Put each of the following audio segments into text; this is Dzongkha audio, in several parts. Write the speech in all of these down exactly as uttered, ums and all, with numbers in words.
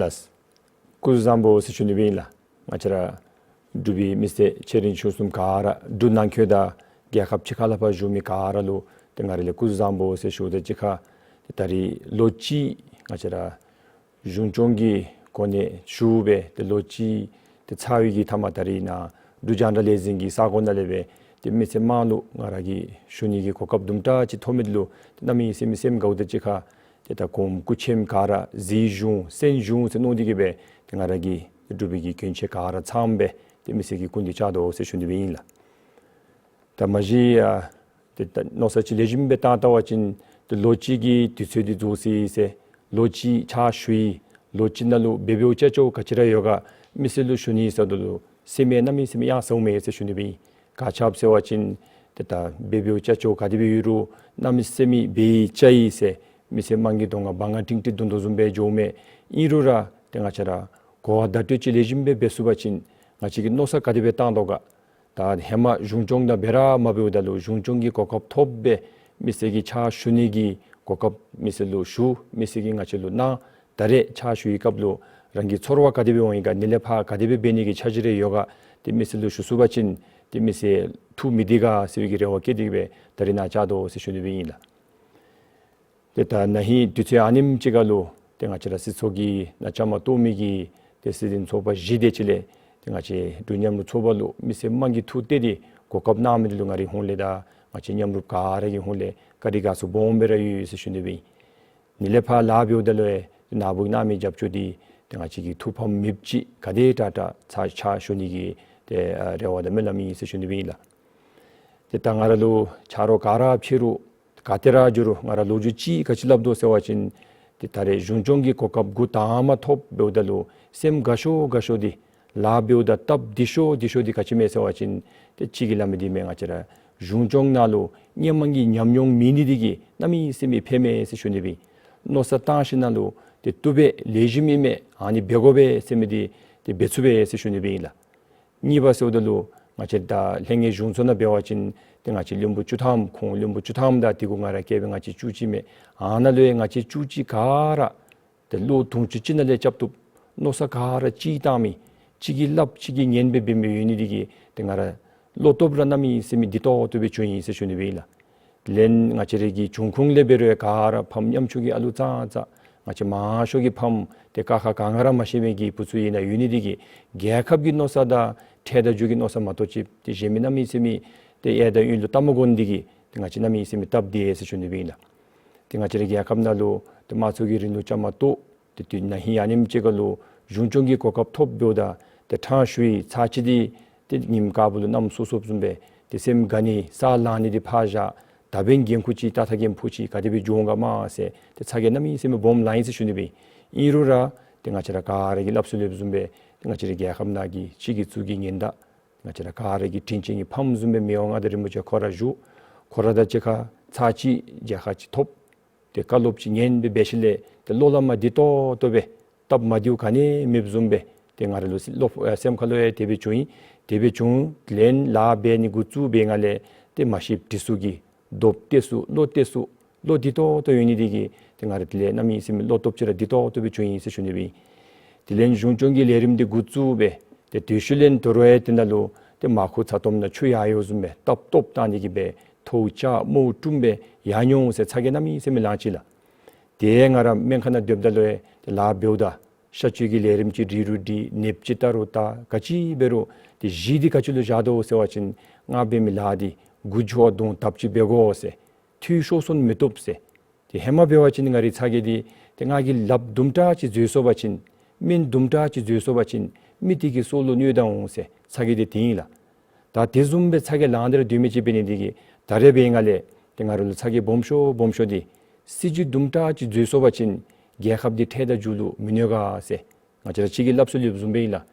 ལགས། སྐུ་གཟུགས་བཟང་པོ་ཟེར་ཞུ་ནི་སྦེ་ཨིན་ལགས། ང་བཅས་ར་འབྲུག་པའི་མི་སེར་ཆེ་འབྲིང་ཆུང་གསུམ་ག་ར་འབྲུག་ནང་འཁོད་དང་རྒྱལ་ཁབ་ཕྱི་ཁ་ལས་ཕར་བཞུགས་མི་ག་ར་ལུ་ཏེ་ང་ར་ལས་སྐུ་གཟུགས་བཟང་པོ་ཟེར་ཞུཝ་ད་གཅིག་ཁར་ཏེ་ད་རིས་ལོ་གཅིག་ང་བཅས་ར་གཞུང་སྐྱོང་གི་གོ་གནས་ཞུ་སྦེ་ཏེ་ལོ་གཅིག་ཏེ་ཚར་བའི་གི་མཐའ་མ་ད་རིས་ནཱ་འབྲུག་རྒྱང་བསྒྲགས་ལས་འཛིན་གྱི་ས་གོ་ནང་ལས་སྦེ་ཏེ་མི་སེར་དམངས་ལུ་ང་ར་གིས་ཞུ་ནི་གི་གོ་སྐབས་དུམ་གྲ་ཅིག་ཐོབ་མི་འདི་ལུ་ཏེ་གནམ་མེད་ས་མེད་སེམས་དགའཝ་ད་གཅིག་ཁར་ཏེ་ད་གོངམ་སྐུ་མཆེད་ག་ར་གཟིགས་གཞུང་གསན་གཞུང་ཟེར་མནོ་སྟེ་གིས་སྦེ་ཏེ་ང་ར་གིས་འབྲུག་པའི་གི་གྱོན་ཆས་ག་ར་ཚངམ་སྦེ་ཏེ་མི་སེར་གྱི་སྐུ་མདུན་བཅར་དོ་ཟེར་ཞུ་ནི་སྦེ་ཨིན་ལགས། ད་མ་གཞི་ཡང་ཏེ་ད་མནོ་བསམ་ཅིག་ལེགས་ཤོམ་སྦེ་བཏང་བལྟ་བ་ཅིན་ཏེ་ལོ་གཅིག་གི་དུས་ཚོད་འདི་རྫོགས་སོ་ཡི་ཟེར་ལོ་གཅིག་ཕྱག་ཞུ་ཡི་ལོ་གཅིག་ནང་ལུ་འབད་འབདཝ་ཅ་ཅོག་ག་ཅི་ར་ཡོད་ག་མི་སེར་ལུ་ཞུ་ནི་ཟེརཝ་ད་ལུ་སེམས་ཡང་གནམ་མེད་ས་མེད་ཡང་ཟཝ་མས་ཟེར་ཞུ་ནི་སྦེ་ཨིན། ག་ཅི་སྦེ་ཟེར་བ་ཅིན་ཏེ་ད་འབད་འབདཝ་ཅ་ཅོག་ག་དེ་སྦེ་ཡོད་རུང་གནམ་མེད་ས་མེད་འབད་ཡི་བཅའ་ཡི་ཟེར་མི་སེར་དམངས་ཀྱི་གདོང་ཁར་འབག་ང་ཏིང་ཏི་རྡུང་དོ་བཟུམ་སྦེ་འགྱོཝ་མས། ཨིན་རུང་ར་ཏེ་ང་བཅས་ར་གོ་བ་བརྡ་སྤྲོད་ཅིག་ལེགས་ཤོམ་སྦེ་འབད་ཚུགས་པ་ཅིན་ང་བཅས་ཀྱིས་མནོ་བསམ་ག་དེ་སྦེ་བཏང་དོ་ག། ད་ཧེ་མ་གཞུང་སྐྱོང་དང་འབད་ར་མ་འབདཝ་ད་ལུ་གཞུང་སྐྱོང་གི་གོ་སྐབས་ཐོབ་སྦེ་མི་སེར་གྱི་ཕྱག་ཞུ་ནི་གི་གོ་སྐབས་མི་སེར་ལུ་ཞུ་མི་སེར་གྱིས་ང་བཅས་ལུ་གནང་། ད་རེས་ཕྱག་ཞུ་བའི་སྐབས་ལུ་རང་གི་ཚོར་བ་ག་དེ་སྦེ་འོང་ཡི་ག་ནི་ལས་ཕར་ག་དེ་སྦེ་འབད་ནི་གི་འཆར་གཞི་རེ་ཡོད་ག་ཏེ་མི་སེར་ལུ་ཞུ་ཚུགས་པ་ཅིན་ཏེ་མི་སེར་ཐུགས་མི་བདེ་ག་ཟེར་བའི་གི་རེ་བ་བསྐྱེད་དེ་གིས་སྦེ་ད་རིས་ནཱ་བཅར་དོ་ཟེར་ཞུ་ནི་སྦེ་ཨིན་ལགས། ཏེ་ད་ན་ཧིང་དུས་ཚོད་ཨ་ནེམ་ཅིག་ཁར་ལུ་ཏེ་ང་བཅས་ར་སྲིད་ཚོགས་ཀྱི་ནང་བཅའ་མར་གཏོགས་མི་གི་ཏེ་སྲིད་འཛིན་ཚོགས་པ་བཞི་དེ་ཅིག་ལས་ཏེ་ང་བཅས་འབྲུག་མཉམ་རུབ་ཚོགས་པ་ལུ་མི་སེར་དམངས་ཀྱི་ཐུགས་གཏད་དེ་གོ་སྐབས་གནང་མི་འདི་ལུ་ང་རའི་ཧོངས་ལས་དང་ང་བཅས་མཉམ་རུབ་ག་ར་གི་ཧོངས་ལས་བཀའ་དྲིན་དགའ་ཚོར་སྦོམ་སྦེ་ར་ཡོད་ཟེར་ཞུ་ནི་སྦེ་ཨིན། ནི་ལས་ཕར་ལཱ་འབདཝ་ད་ལུ་ཡང་ཏེ་ནཱ་བུ་གིས་གནང་མི་རྒྱབ་སྐྱོར་འདི་ཏེ་ང་བཅས་ཀྱི་ཐུགས་ཕམ་མེདཔ་ཅིག་ག་དེ་དྲག་དྲག་ཕྱག་ཕྱག་ཞུ་ནི་གི་ཏེ་ཨ་རེ་བ་དང་སྨོན་ལམ་ཨིན་ཟེར་ཞུ་ནི་སྦེ་ཨིན་ལགས། ཏེ་ད་ང་ར་ལུ་ཆ་རོགས་ག་ར་ཕྱད་རུང་ག་ཏེ་ར་འགྱོ་རུང་ང་ར་ལོ་རྒྱུས་ཅིག་ག་ཅི་སླབ་དོ་ཟེར་བ་ཅིན་ཏེ་ད་རེས་གཞུང་སྐྱོང་གི་གོ་སྐབས་འགོ་དང་པ་ཐོབ་འབདཝ་ད་ལུ་སེམས་དགའ་ཤོས་དགའ་ཤོས་འདི་ལཱ་འབདཝ་ད་སྟབས་བདེ་ཤོས་བདེ་ཤོས་འདི་ག་ཅི་སྨོ་ཟེར་བ་ཅིན་ཏེ་གཅིག་གིས་སླབ་མི་འདི་མས། ང་བཅས་ར་གཞུང་སྐྱོང་ནང་ལུ་སྔོན་མ་གི་ཉམས་མྱོང་མེད་ནི་འདི་གིས་གནམ་མེད་ས་མེད་ཕན་མས་ཟེར་ཞུ་ནི་སྦེ་ཨིན། མནོ་བསམ་བཏང་ཞིནམ་ལས་ཏེ་བཏུབ་པས་ལེགས་ཤོམ་ཨིན་མས་ཨ་ནི་འབད་དགོ་པས་ཟེར་མི་འདི་ཏེ་འབད་ཚུགས་པས་ཟེར་ཞུ་ནི་སྦེ་ཨིན་ལགས། གཉིས་པ་ཟེརཝ་ད་ལུ་ང་བཅས་ད་ལྷན་རྒྱས་གཞུང་ཚོགས་ནང་འབད་བ་ཅིན་ཏེ་ང་བཅས་བློན་པོ་བཅུ་ཐམ་ཁོང་བློན་པོ་བཅུ་ཐམ་དང་དེ་གུ་ང་ར་བཀལ་སྦེ་ང་བཅས་བཅུ་གཅིག་མས། ཨ་ནཱ་ལུ་ཡང་ང་བཅས་བཅུ་གཅིག་ག་ར་ཏེ་བློ་དུང་ཕྱུར་གཅིག་ནང་ལས་རྐྱབ་བཏུབ། མནོ་བསམ་ག་ར་གཅིག་བཏང་མི་གཅིག་གིས་སླབ་གཅིག་གིས་ཉན་སྦེ་འབད་མི་ཡོད་ནི་འདི་གིས་ཏེ་ང་ར་བློ་སྟོབས་ར་གནམ་མེད་ས་མེད་བདེ་ཏོག་ཏོ་སྦེ་བྱུང་ཡི་ཟེར་ཞུ་ནི་སྦེ་ཨིན་ལགས། ལན་ང་བཅས་རའི་གི་འབྱུང་ཁུངས་ལས་འབད་རུང་ག་ར་ཕམ་ཉམ་ཆུང་གི་ཨ་ལུ་ཙང་ཙང་ང་བཅས་མང་ཤོས་ཀྱི་ཕམ་ཏེ་ཀ་ཁ་ག་ང་ར་མ་ཤེས་མི་གི་བུ་ཚུ་ཨིན་ན་ཡོད་ནི་འདི་གིས་རྒྱལ་ཁབ་ཀྱི་མནོ་བསམ་དང་ཁྲལ་དང་རྒྱུ་གི་མནོ་བསམ་མ་གཏོགས་ཅིག་ཏེ་གཞན་མི་གནམ་མེད་ས་མེད་ཏེ་ཨེ་དང་ཡུལ་ལུ་ལྟ་མ་དགོ་ནི་འདི་གིས་ཏེ་ང་བཅས་གནམ་མེད་ས་མེད་སྟབས་བདེ་ཟེར་ཞུ་ནི་སྦེ་ཨིན་ལགས། ཏེ་ང་བཅས་རའི་རྒྱལ་ཁབ་ནང་ལུ་ཏེ་དམངས་གཙོ་གི་རིང་ལུགས་བཅའ་མར་གཏོགས་ཏེ་དུས་ན་ཧིང་ཨ་ནེམ་ཅིག་ཁར་ལུ་གཞུང་སྐྱོང་གི་གོ་སྐབས་ཐོབ་འབདཝ་ད་ཏེ་ཕྲང་ཞུ་ཡི་ཚར་གཅིག་འདི་ཏེ་ཉིནམ་དཀར་པོ་ལུ་གནམ་སྲོ་སྲོཝ་བཟུམ་སྦེ་ཏེ་སེམས་དགའ་ནི་ས་ལང་ནི་འདི་ཕར་བཞག། ད་འབདན་འགན་ཁུར་ཅིག་ཏག་ཏག་འགན་ཁུར་ཅིག་ག་དེ་སྦེ་འགྱོ་འོང་ག་མ་ཟེར་ཏེ་ཚ་གྱང་གནམ་མེད་ས་མེད་སྦོམ་ལང་ཡི་ཟེར་ཞུ་ནི་སྦེ་ཨིན། ཨིན་རུང་ར་ཏེ་ང་བཅས་ར་ག་ར་གིས་སླབ་སྲོལ་ལེགས་བཟུམ་སྦེ་ཏེ་ང་བཅས་རའི་རྒྱལ་ཁབ་ནང་གི་གཅིག་གིས་གཅིག་གི་ཉེན་བརྡ་ང་བཅས་ར་ག་ར་གི་དྲིན་ཅན་གྱི་ཕམ་བཟུམ་སྦེ་མི་དབང་མངའ་བདག་རིན་པོ་ཆེ་ཁོ་ར་བཞུགས། ཁོ་ར་དང་གཅིག་ཁར་ཚར་གཅིག་མཇལ་ཁ་ཅིག་ཐོབ། ཏེ་བཀའ་སློབ་ཅིག་ཉན་སྦེ་འབད་ཞིནམ་ལས་ཏེ་བློ་ལ་མ་བདེ་ཏོག་ཏོ་སྦེ་སྟབས་མ་བདེཝ་ག་ནི་མེདཔ་བཟུམ་སྦེ་ཏེ་ང་ར་ལུ་སློབ་ཨ་སེམས་ཁ་ལུ་ཡང་དེ་སྦེ་བྱུང་ཡི། དེ་སྦེ་བྱུང་ལན་ལཱ་འབད་ནི་འགོ་བཙུགས་པའི་སྒང་ལས་ཏེ་མ་ཤེསཔ་འདི་ཚུ་གི་རྡོབ་སྟེ་ཚུ་བློ་སྟེ་ཚུ་བློ་བདེ་ཏོག་ཏོ་ཡོད་ནི་འདི་གིས་ཏེ་ང་ར་དེ་ལས་གནམ་མེད་ས་མེད་བློ་སྟོབས་ཅིག་ར་བདེ་ཏོག་ཏོ་སྦེ་བྱུང་ཡི་ཟེར་ཞུ་ནི་སྦེ་ཨིན། དེ་ལས་གཞུང་སྐྱོང་གི་ལས་རིམ་འདི་འགོ་བཙུགས་སྦེ་ཏེ་དེ་ཤུལ་ལས་དོ་རུང་ཡང་དེ་ནང་ལུ་ཏེ་མར་ཁུ་ཚ་ཏོམ་ནང་ཆུ་ཡར་ཡོདཔ་བཟུམ་སྦེ་སྟབས་སྟོབས་བཏང་ནི་གི་སྦེ་ཐོག་ཆག་མོ་གྲུམ་སྦེ་ཡར་འགྱོ་འོང་ཟེར་ཚ་གྱང་གནམ་མེད་ས་མེད་ལང་ཅི་ལགས། ཏེ་ང་ར་སྨན་ཁང་ནང་སྡོདཔ་ད་ལུ་ཡང་ཏེ་ལཱ་འབདཝ་ད་གཤག་བཅོས་ཀྱི་ལས་རིམ་ཅིག་སྒྲིག་རུང་སྒྲིག་ནདཔ་ཅིག་བལྟ་རུང་བལྟ་ག་ཅི་འབད་རུང་ཏེ་གཞི་འདི་ག་ཅི་ལུ་བཞག་དོ་ཟེར་བ་ཅིན་ང་འབད་མི་ལཱ་འདི་འགོ་མཇུག་བར་དོ་དམ་ཅིག་འབད་དགོ་ཟེར་འཐུས་ཤོར་སོང་མི་བཏུབ་ཟེར། ཏེ་ཧེ་མ་འབད་བ་ཅིན་ང་རའི་ཚ་གྱང་འདི་ཏེ་ང་གིས་ལགཔ་དུམ་གྲ་ཅིག་འཛོལ་སོང་པ་ཅིན་སྨན་དུམ་གྲ་ཅིག་འཛོལ་སོང་པ་ཅིན་མི་དེ་གི་སྲོག་ལུ་གནོད་ད་འོང་ཟེར་ཚ་གྱང་འདི་དེ་ཨིན་ལགས། ད་དེ་བཟུམ་སྦེ་ཚ་གྱང་ལང་སྟེ་ར་སྡོད་མི་ཅིག་འབད་ནི་འདི་གིས་ད་རེས་འབད་བའི་སྒང་ལས་ཏེ་ང་ར་ལུ་ཚ་གྱང་སྦོམ་ཤོས་སྦོམ་ཤོས་འདི་སྲིད་བྱུས་དུམ་གྲ་ཅིག་འཛོལ་སོང་པ་ཅིན་རྒྱལ་ཁབ་འདི་ཁྲལ་དང་རྒྱུ་ལུ་མི་གནོད་ག་ཟེར། ང་བཅས་ར་གཅིག་གིས་སླབ་སྲོལ་ལེགས་བཟུམ་སྦེ་ཨིན་ལགས།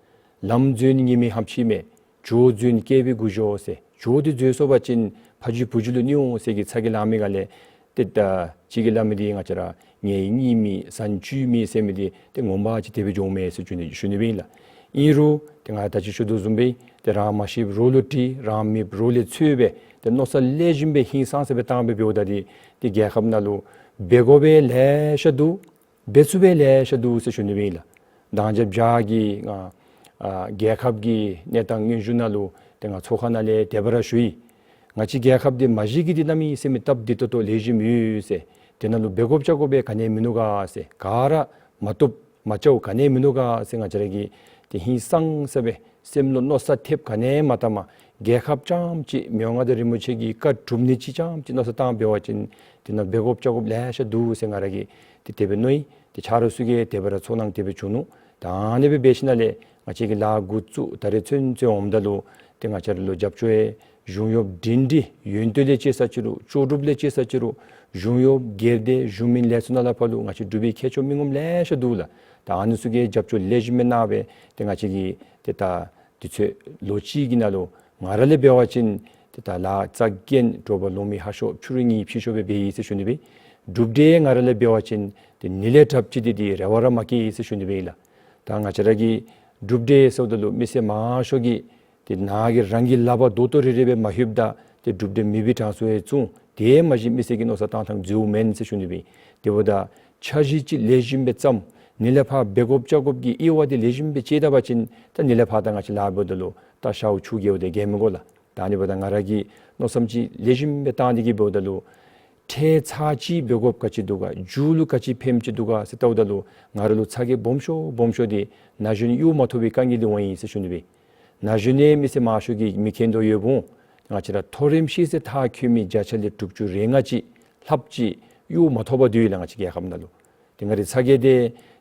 ལམ་འཛོལ་ཉི་མའི་ཧམ་ཕྱི་མས། ཇོ་འཛོལ་སྐྱེ་བའི་མགུ་ཞོ་ཟེར། ཇོ་འདི་འཛོལ་སོང་པ་ཅིན་ཕ་རྒྱུད་བུ་རྒྱུད་ལུ་གནོད་འོང་ཟེར་གྱི་ཚ་གྱང་ལང་མི་སྒང་ལས་ཏེ་ད་གཅིག་གིས་སླབ་མི་འདི་ང་བཅས་ར་ངལ་གཉིད་མེད་ཟན་བཅུད་མེད་ཟེར་མི་འདི་ཏེ་ངོ་མ་ཅིག་དེ་སྦེ་འགྱོཝ་མས་ཟེར་ཞུ་ནི་ཞུ་ནི་སྦེ་ཨིན་ལགས། ཨིན་རུང་ཏེ་ང་ད་ཅི་ཞུ་དོ་བཟུམ་སྦེ་ཏེ་རང་མ་ཤེསཔ་རོགས་ལུ་དྲི་རང་མེདཔ་རོགས་ལས་འཚོལ་སྦེ་ཏེ་མནོ་བསམ་ལེགས་ཤོམ་སྦེ་ཧིང་སངས་ས་སྦེ་བཏང་སྦེ་འབདཝ་ད་འདི་ཏེ་རྒྱལ་ཁབ་ནང་ལུ་འབད་དགོ་པའི་ལེ་ཤ་འདུག། འབད་ཚུགས་པའི་ལེ་ཤ་འདུག་ཟེར་ཞུ་ནི་སྦེ་ཨིན་ལགས། དང་རྒྱབ་བྱ་གི་ང་ཨ་རྒྱལ་ཁབ་ཀྱི་གནས་སྟངས་སྙན་ཞུ་ནང་ལུ་ཏེ་ང་ཚོགས་ཁང་ནང་ལས་དེ་སྦེ་ར་ཞུ་ཡི། ང་བཅས་རྒྱལ་ཁབ་འདི་མ་གཞི་གི་འདི་གནམ་མེད་ས་མེད་སྟབས་བདེ་ཏོག་ཏོ་ལེགས་ཤོམ་ཡོད་ཟེར། དེ་ནང་ལུ་འབད་དགོཔ་བྱ་དགོཔ་སྦེ་ག་ནི་མིན་ནུག་ག་ཟེར། ག་ར་མ་བཏུབ་མ་བྱཝ་ག་ནི་མིན་ནུག་ག་ཟེར། ང་བཅས་ར་གིས་ཏེ་ཧིང་སངས་ས་སྦེ་སེམས་ལུ་མནོ་བསམ་ཐེབས་ག་ནི་མ་བཏང་མ་རྒྱལ་ཁབ་རྐྱངམ་ཅིག་མི་དབང་མངའ་བདག་རིན་པོ་ཆེ་གི་བཀའ་སྒྲུབ་ནི་ཅིག་རྐྱངམ་ཅིག་མནོ་བསམ་བཏང་འབད་བ་ཅིན་དེ་ནང་འབད་དགོཔ་བྱ་དགོཔ་ལེ་ཤ་འདུག་ཟེར་ང་ར་གིས་ཏེ་དེ་སྦེ་མནོ་ཡི། ཏེ་ཆ་རོགས་ཚུ་གིས་དེ་སྦེ་ར་ཚོར་སྣང་དེ་སྦེ་བྱུང་ནུག། ད་ཨ་ནི་སྦེ་འབད་ཞིནམ་ལས་ང་བཅས་ཀྱིས་ལཱ་འགོ་བཙུགས་ད་རེས་ཚུན་ཚོད་འོངམ་ད་ལུ་ཏེ་ང་བཅས་ར་ལུ་རྒྱབ་སྐྱོར་ཡང་གཞུང་གཡོགཔ་སྒྲིང་སྒྲི་ཡོན་ཏན་ལས་བཅད་ས་ཅིག་རུང་ལྕོགས་གྲུབ་ལས་བཅད་ས་ཅིག་རུང་གཞུང་གཡོགཔ་སྒེར་སྡེ་གཞུང་མིན་ལས་ཚོགས་ནང་ལས་ཕར་ལུ་ང་བཅས་འབྲུག་པའི་མཁས་མཆོག་མི་ངོམ་ལེ་ཤ་འདུག་ལགས། ད་ཨ་ནི་ཚུ་གིས་རྒྱབ་སྐྱོར་ལེགས་ཤོམ་སྦེ་གནང་སྦེ་ཏེ་ང་བཅས་ཀྱིས་ཏེ་ད་དུས་ཚོད་ལོ་གཅིག་གི་ནང་ལུ་ང་ར་ལས་འབད་བ་ཅིན་ཏེ་ད་ལཱ་རྩ་འགེངས་དྲོ་པ་ལོང་མེད་ཧ་ཤོས་ཕྱི་རུ་ཉིམ་ཕྱི་ཤོས་སྦེ་འབད་ཡི་ཟེར་ཞུ་ནི་སྦེ། གྲུབ་འབྲས་ང་ར་ལས་འབད་བ་ཅིན་ཏེ་ནི་ལས་དྲགཔ་ཅིག་འདི་འདི་རེ་བ་ར་མ་བསྐྱེད་ཟེར་ཞུ་ནི་སྦེ་ལགས། ད་ང་བཅས་ར་གི་གྲུབ་འབྲས་ཟེརཝ་ད་ལུ་མི་སེར་མང་ཤོས་ཀྱིས་ཏེ་ནཱ་གི་རང་གི་ལག་པར་རྡོག་ཏོ་རེ་རེ་སྦེ་མ་ལྷོདཔ་ད་ཏེ་གྲུབ་འབྲས་མེད་པའི་གྲངས་སུ་ཡང་བཙུགས། དེ་མ་གཞི་མི་སེར་གྱི་མནོ་བསམ་བཏང་ཐངས་འཛོལཝ་མེན་ཟེར་ཞུ་ནི་སྦེ། དེ་འབདཝ་ད་འཆར་གཞི་ཅིག་ལེགས་ཤོམ་སྦེ་བརྩམས། ནི་ལས་ཕར་འབད་དགོཔ་བྱ་དགོཔ་གི་དབྱེ་བ་འདི་ལེགས་ཤོམ་སྦེ་དཔྱད་ད་པ་ཅིན་ད་ནི་ལས་ཕར་ད་ང་བཅས་ལཱ་འབདཝ་ད་ལུ་ད་ཤཝ་ཆུ་རྒྱལཝ་དེ་ག་མི་དགོ་ལགས། ད་ཨ་ནི་འབདཝ་ད་ང་ར་གིས་མནོ་བསམ་ཅིག་ལེགས་ཤོམ་སྦེ་བཏང་སྟེ་གིས་འབདཝ་ད་ལུ་ཁྲལ་ཚར་གཅིག་འབད་དགོཔ་ག་ཅི་འདུག་ག། མཇུག་ལུ་ག་ཅི་ཕནམ་ཅིག་འདུག་ག་ཟེར་བལྟཝ་ད་ལུ་ང་ར་ལུ་ཚ་གྱང་སྦོམ་ཤོས་སྦོམ་ཤོས་འདི་ན་གཞོན་གཡོག་མ་ཐོབ་པའི་དཀའ་ངལ་འདི་འོང་ཡི་ཟེར་ཞུ་ནི་སྦེ། ན་གཞོན་ནི་མི་སེར་མང་ཤོས་ཀྱིས་མི་མཁྱེན་དོ་ཡོདཔ་འོང་། ང་བཅས་ར་མཐོ་རིམ་ཤེས་ཚད་མཐར་འཁྱོལ་མི་བརྒྱ་ཆ་ལས་དྲུག་ཅུ་རེ་ལྔ་ཅིག་ལྷགཔ་ཅིག་གཡོག་མ་ཐོབ་པར་སྡོད་ཡི་ལགས། ང་བཅས་རྒྱལ་ཁབ་ནང་ལུ། ཏེ་ང་རའི་ཚ་གྱང་འདི་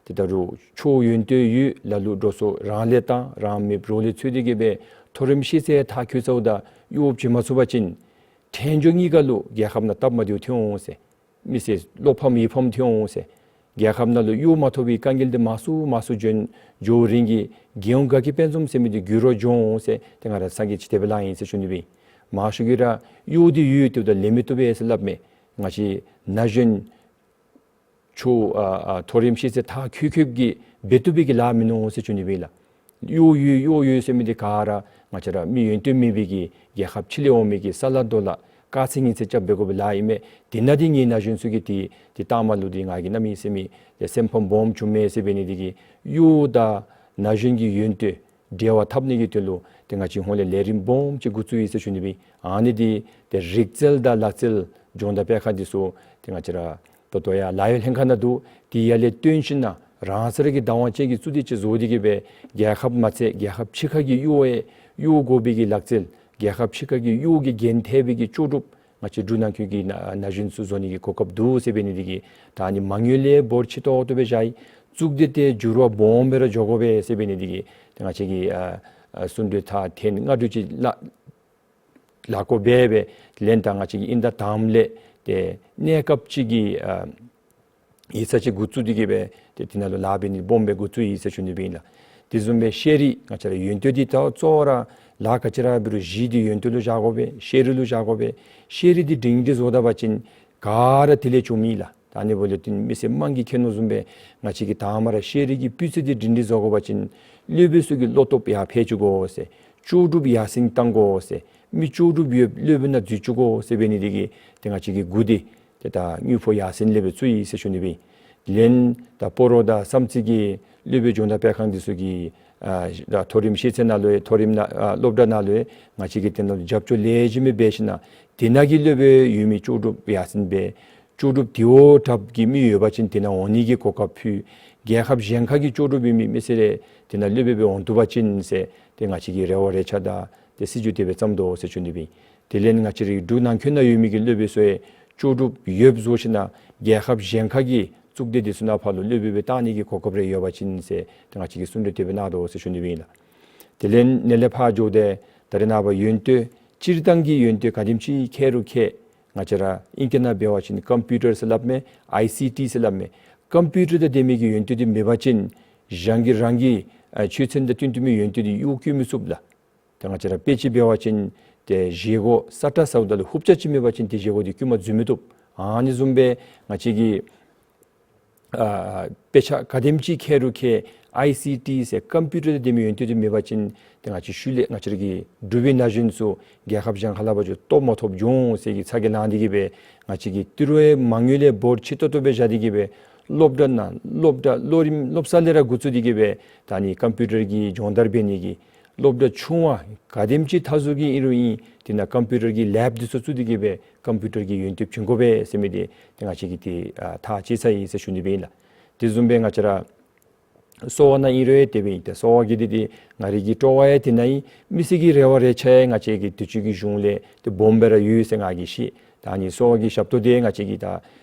ཏེ་ད་རུང་ཆོག་ཡོན་ཏན་ཡོད་ལ་ལུ་འགྲོ་སོང་རང་ལས་བཏང་རང་མེདཔ་རོགས་ལས་འཚོལ་ཏེ་གིས་སྦེ་མཐོ་རིམ་ཤེས་ཚད་མཐར་འཁྱོལ་ཚརཝ་ད་གཡོག་བྱིན་མ་ཚུགས་པ་ཅིན་ཐལ་འགྱུར་གཉིས་ཀ་ལུ་རྒྱལ་ཁབ་ནང་སྟབས་མ་བདེཝ་ཐོན་འོང་ཟེར། མི་སེར་བློ་ཕམ་ཡིད་ཕམ་ཐོན་འོང་ཟེར། རྒྱལ་ཁབ་ནང་ལུ་གཡོག་མ་ཐོབ་པའི་དཀའ་ངལ་འདི་མང་སུ་མང་སུ་འགྱོ་འགྱོ་རིང་གི་རྒྱལ་ཡོངས་དགའ་སྐྱིད་དཔལ་འཛོམས་ཟེར་མི་འདི་འགྱུར་བ་འགྱོ་འོང་ཟེར་ཏེ་ང་ར་ཚ་གྱང་ཅིག་དེ་སྦེ་ལང་ཡི་ཟེར་ཞུ་ནི་སྦེ། མང་ཤོས་ཀྱིས་ར་གཡོག་འདི་ཡོད་དེ་འབདཝ་ད་ལེན་མི་བཏུབ་པས་ཟེར་སླབ་མས། ང་བཅས་ན་གཞོན་ཆོག་ཨ་ཨ་མཐོ་རིམ་ཤེས་ཚད་མཐར་འཁྱོལ་འཁྱོལཝ་གིས་འབད་བཏུབ་པའི་གི་ལཱ་མིན་ནུག་ཟེར་ཞུ་ནི་སྦེ་ལགས། གཡོག་ཡོད་གཡོག་ཡོད་ཟེར་མི་འདི་ག་ར་ང་བཅས་ར་མི་ཡོན་ཏན་མེད་པའི་གི་རྒྱལ་ཁབ་ཕྱི་ལས་འོང་མི་གི་ས་ལ་རྡོ་ལ་དཀའ་ཚེགས་ངལ་འཚོ་རྐྱབ་འབད་དགོ་པའི་ལཱ་ཨིན་མས། དེ་ནང་འདི་ངེའི་ན་གཞོན་ཚུ་གིས་ཏེ་ཏེ་ལྟག་མ་ལུ་འདི་ང་གིས་གནམ་མེད་ས་མེད་ཏེ་སེམས་ཕམ་སྦོམ་བྱུང་མས་ཟེར་འབད་ནི་འདི་གིས་གཡོག་དང་ན་གཞོན་གྱི་ཡོན་ཏན་འབྲེལ་བ་འཐབ་ནི་གི་དོན་ལུ་ཏེ་ང་བཅས་ཧོངས་ལས་ལས་རིམ་སྦོམ་ཅིག་འགོ་བཙུགས་ཡི་ཟེར་ཞུ་ནི་སྦེ། ཨ་ནི་འདི་ཏེ་རིག་རྩལ་དང་ལག་རྩལ་སྦྱོང་བརྡར་སྤེལ་ཁང་འདི་ཚུ་ཏེ་ང་བཅས་ར་ད་ལྟོ་ཡར་ལཱ་གཡོག་ལྷན་ཁག་ནང་འདུག། དེ་ཡར་ལས་བཏོན་ཞིན་ན་རང་སོ་ར་གི་བདག་དབང་ཅན་གྱི་གཙུག་སྡེ་ཅིག་བཟོ་སྟེ་གིས་སྦེ་རྒྱལ་ཁབ་མ་ཚད་རྒྱལ་ཁབ་ཕྱི་ཁ་གི་གཡོག་ཡང་གཡོག་དགོ་པའི་གི་ལག་རྩལ་རྒྱལ་ཁབ་ཕྱི་ཁ་གི་གཡོག་གི་འགན་ཐེག་པའི་གི་ལྕོགས་གྲུབ་ང་བཅས་འབྲུག་ནང་འཁོད་ཀྱི་ན་ན་གཞོན་ཚུ་བཟོ་ནི་གི་གོ་སྐབས་འདུག་ཟེར་འབད་ནི་འདི་གིས་ད་ཨ་ནི་མ་དངུལ་ལས་འབོར་ཆེ་ཏོག་ཏོ་སྦེ་བཞག་ཡི། གཙུག་སྡེ་འདི་འགྱུར་བ་སྦོམ་སྦེ་ར་འགྱོ་དགོ་པས་ཟེར་འབད་ནི་འདི་གིས་ཏེ་ང་བཅས་ཀྱིས་ཨ་ཨ་གསུང་གྲོས་ད་ཐེངས་ལྔ་དྲུག་ཅིག་ལ་ལཱ་འགོ་འབད་སྦེ་ལན་ད་ང་བཅས་ཀྱིས་ཨིན་ད་དང་པ་ལས་ཏེ་གནས་སྐབས་ཅིག་གི་ཨ་ཡིག་ཚང་ཅིག་འགོ་བཙུགས་ཏེ་གིས་སྦེ་ཏེ་དེ་ནང་ལུ་ལཱ་འབད་ནི་སྦོམ་སྦེ་འགོ་བཙུགས་ཡི་ཟེར་ཞུ་ནི་སྦེ་ཨིན་ལགས། དེ་བཟུམ་སྦེ་ཤེས་རིག་ང་བཅས་ར་ཡོན་ཏན་འདི་ད་གཙོ་བོ་ར་ལཱ་ག་ཅི་ར་འབད་རུང་གཞི་འདི་ཡོན་ཏན་ལུ་བཞག་དགོ་པས། ཤེས་རིག་ལུ་བཞག་དགོ་པས། ཤེས་རིག་འདི་སྒྲིང་སྒྲི་བཟོ་ད་པ་ཅིན་ག་ར་དེ་ལས་བྱུངམ་ཨིན་ལགས། ད་ཨ་ནི་འབདཝ་ལས་བརྟེན་མི་སེར་དམངས་ཀྱིས་མཁྱེན་དོ་བཟུམ་སྦེ་ང་བཅས་ཀྱིས་དང་པ་ར་ཤེས་རིག་གི་སྤུས་ཚད་འདི་སྒྲིང་སྒྲི་བཟོ་དགོ་པ་ཅིན་སློབ་དཔོན་ཚུ་གི་བློ་སྟོབས་ཡར་འཕེལ་བཅུག་དགོ་ཟེར། ལྕོགས་གྲུབ་ཡར་སེང་གཏང་དགོ་ཟེར། མི་ལྕོགས་གྲུབ་ཡོདཔ་སློབ་དཔོན་ནང་འཛུལ་བཅུག་དགོ་ཟེར་འབད་ནི་འདི་གིས་ཏེ་ང་བཅས་ཀྱི་འགོ་འདི་ཏེ་ད་དངུལ་ཕོགས་ཡར་སེང་ལས་སྦེ་བཙུགས་ཡི་ཟེར་ཞུ་ནི་སྦེ། ལན་ད་སྤ་རོ་དང་བསམ་རྩེ་གི་སློབ་དཔོན་སྦྱོང་བརྡར་སྤེལ་ཁང་འདི་ཚུ་གིས་ཨ་ད་མཐོ་རིམ་ཤེས་ཚད་ནང་ལུ་ཡང་མཐོ་རིམ་ནང་ཨ་སློབ་གྲྭ་ནང་ལུ་ཡང་ང་བཅས་ཀྱིས་དེ་ནང་ལུ་རྒྱབ་སྐྱོར་ལེགས་ཤོམ་སྦེ་འབད་ཞིན་ན་དེ་ནང་གི་སློབ་དཔོན་ཡོད་མི་ལྕོགས་གྲུབ་ཡར་སེང་སྦེ་ལྕོགས་གྲུབ་དེ་བ་དྲགཔ་གི་མི་ཡོད་པ་ཅིན་དེ་ནང་འོང་ནི་གི་གོ་སྐབས་ཕུལ། རྒྱལ་ཁབ་གཞན་ཁ་གི་ལྕོགས་གྲུབ་ཡོད་མི་མི་སེར་རེ་དེ་ནང་སློབ་དཔོན་སྦེ་འོང་བཏུབ་པ་ཅིན་ཟེར་ཏེ་ང་བཅས་ཀྱིས་རེ་བ་རེ་ཆ་དང་ཏེ་སྲིད་བྱུས་དེ་སྦེ་བརྩམས་དོ་ཟེར་ཞུ་ནི་སྦེ། དེ་ལས་ང་བཅས་རའི་འབྲུག་ནང་འཁོད་ནང་ཡོད་མི་གི་སློབ་དཔོན་ཚུ་ཡང་ལྕོགས་གྲུབ་ཡོདཔ་བཟོ་ཞིན་ན་རྒྱལ་ཁབ་གཞན་ཁ་གི་གཙུག་སྡེ་འདི་ཚུ་ནང་ཕར་ལུ་སློབ་དཔོན་སྦེ་བཏང་ནི་གི་གོ་སྐབས་རེ་ཡོད་པ་ཅིན་ཟེར་ཏེ་ང་བཅས་ཀྱིས་གསུང་གྲོས་དེ་སྦེ་གནང་དོ་ཟེར་ཞུ་ནི་སྦེ་ཨིན་ལགས། དེ་ལས་ནཱ་ལས་ཕར་འགྱོ་སྟེ་ད་རེས་ནངས་པ་ཡོན་ཏན་སྤྱིར་བཏང་གི་ཡོན་ཏན་ག་དེམ་ཅིག་མཁས་རུང་མཁས། ང་བཅས་ར་ཨིང་སྐད་ནང་འབད་བ་ཅིན་ཀམ་པིའུ་ཊར་ཟེར་སླབ་མས། ཨའི་སི་ཊི་ཟེར་སླབ་མས། ཀམ་པིའུ་ཊར་དང་ལྡན་མི་གི་ཡོན་ཏན་འདི་མེད་པ་ཅིན་གཞན་གྱིས་རང་གི་ཨ་ཆོས་ཚན་དང་བསྟུན་བསྟུན་མི་ཡོན་ཏན་འདི་གཡོག་བཀོལ་མི་ཚུགས་ལགས། ཏེ་ང་བཅས་ར་དཔེ་ཅིག་འབད་བ་ཅིན་ཏེ་བཞེས་སྒོ་ས་ཁྲ་ཟཝ་ད་ལུ་ཧུབ་ཆ་ཅིག་མེད་པ་ཅིན་ཏེ་བཞེས་སྒོ་འདི་བསྐུལ་མ་འཛུལ་མི་བཏུབ། ཨ་ནི་བཟུམ་སྦེ་ང་བཅས་ཀྱི་ཨ་དཔེ་ཆ་ག་དེམ་ཅིག་མཁས་རུང་མཁས། ཨའི་སི་ཊི་ཟེར་ཀམ་པིའུ་ཊར་དང་ལྡན་མི་ཡོན་ཏན་འདི་མེད་པ་ཅིན་ཏེ་ང་བཅས་ཤུལ་ལས་ང་བཅས་ར་གི་འབྲུག་པའི་ན་གཞོན་ཚུ་རྒྱལ་ཁབ་གཞན་ཁ་ལུ་ཕར་འགྱོ་སྟོབས་མ་ཐོབ་འགྱོ་འོང་ཟེར་གྱི་ཚ་གྱང་ལང་སྟེ་གིས་སྦེ་ང་བཅས་ཀྱིས་ཏི་རུ་ཡང་མ་དངུལ་ལས་འབོར་ཆེ་ཏོག་ཏོ་སྦེ་བཞག་སྟེ་གིས་སྦེ་ སློབ་གྲྭ་ནང་སློབ་གྲྭ་ལོ་རིམ་སློབ་གསར་ལས་ར་འགོ་བཙུགས་ཏེ་གི་སྦེ་ད་ཨ་ནི་ཀམ་པིའུ་ཊར་གྱི་སྦྱོང་བརྡར་འབད་ནི་གི་སློབ་གྲྭ་ཆུང་བ་ག་དེམ་ཅིག་མཐའ་ཟུར་གྱི་ཨིན་རུང་ཨིན་དེ་ནང་ཀམ་པིའུ་ཊར་གྱི་ལེབ་འདི་ཚུ་བཙུགས་ཏེ་གི་སྦེ་ཀམ་པིའུ་ཊར་གྱི་ཡོན་ཏན་བྱིན་དགོ་པས་ཟེར་མི་འདི་ཏེ་ང་བཅས་ཀྱིས་ཏེ་ཨ་ཐག་བཅད་ཚར་ཡི་ཟེར་ཞུ་ནི་སྦེ་ཨིན་ལགས། དེ་བཟུམ་སྦེ་ང་བཅས་ར་གསོ་བ་ནང་ཨིན་རུང་ཡང་དེ་སྦེ་ཨིན། ཏེ་གསོ་བ་གི་འདི་ཏེ་ང་རའི་གི་སྤྲོ་བ་ཡང་དེ་ནང་ཨིན། མི་སེར་གྱི་རེ་བ་རེ་ཆ་ཡང་ང་བཅས་ཀྱི་དུས་ཅི་གི་གཞུང་ལས་ཏེ་སྦོམ་སྦེ་ར་ཡོད་ཟེར་ང་གིས་ཤེས། ད་ཨ་ནི་གསོ་བ་གི་ཞབས་ཏོག་འདི་ང་བཅས་ཀྱིས་ད་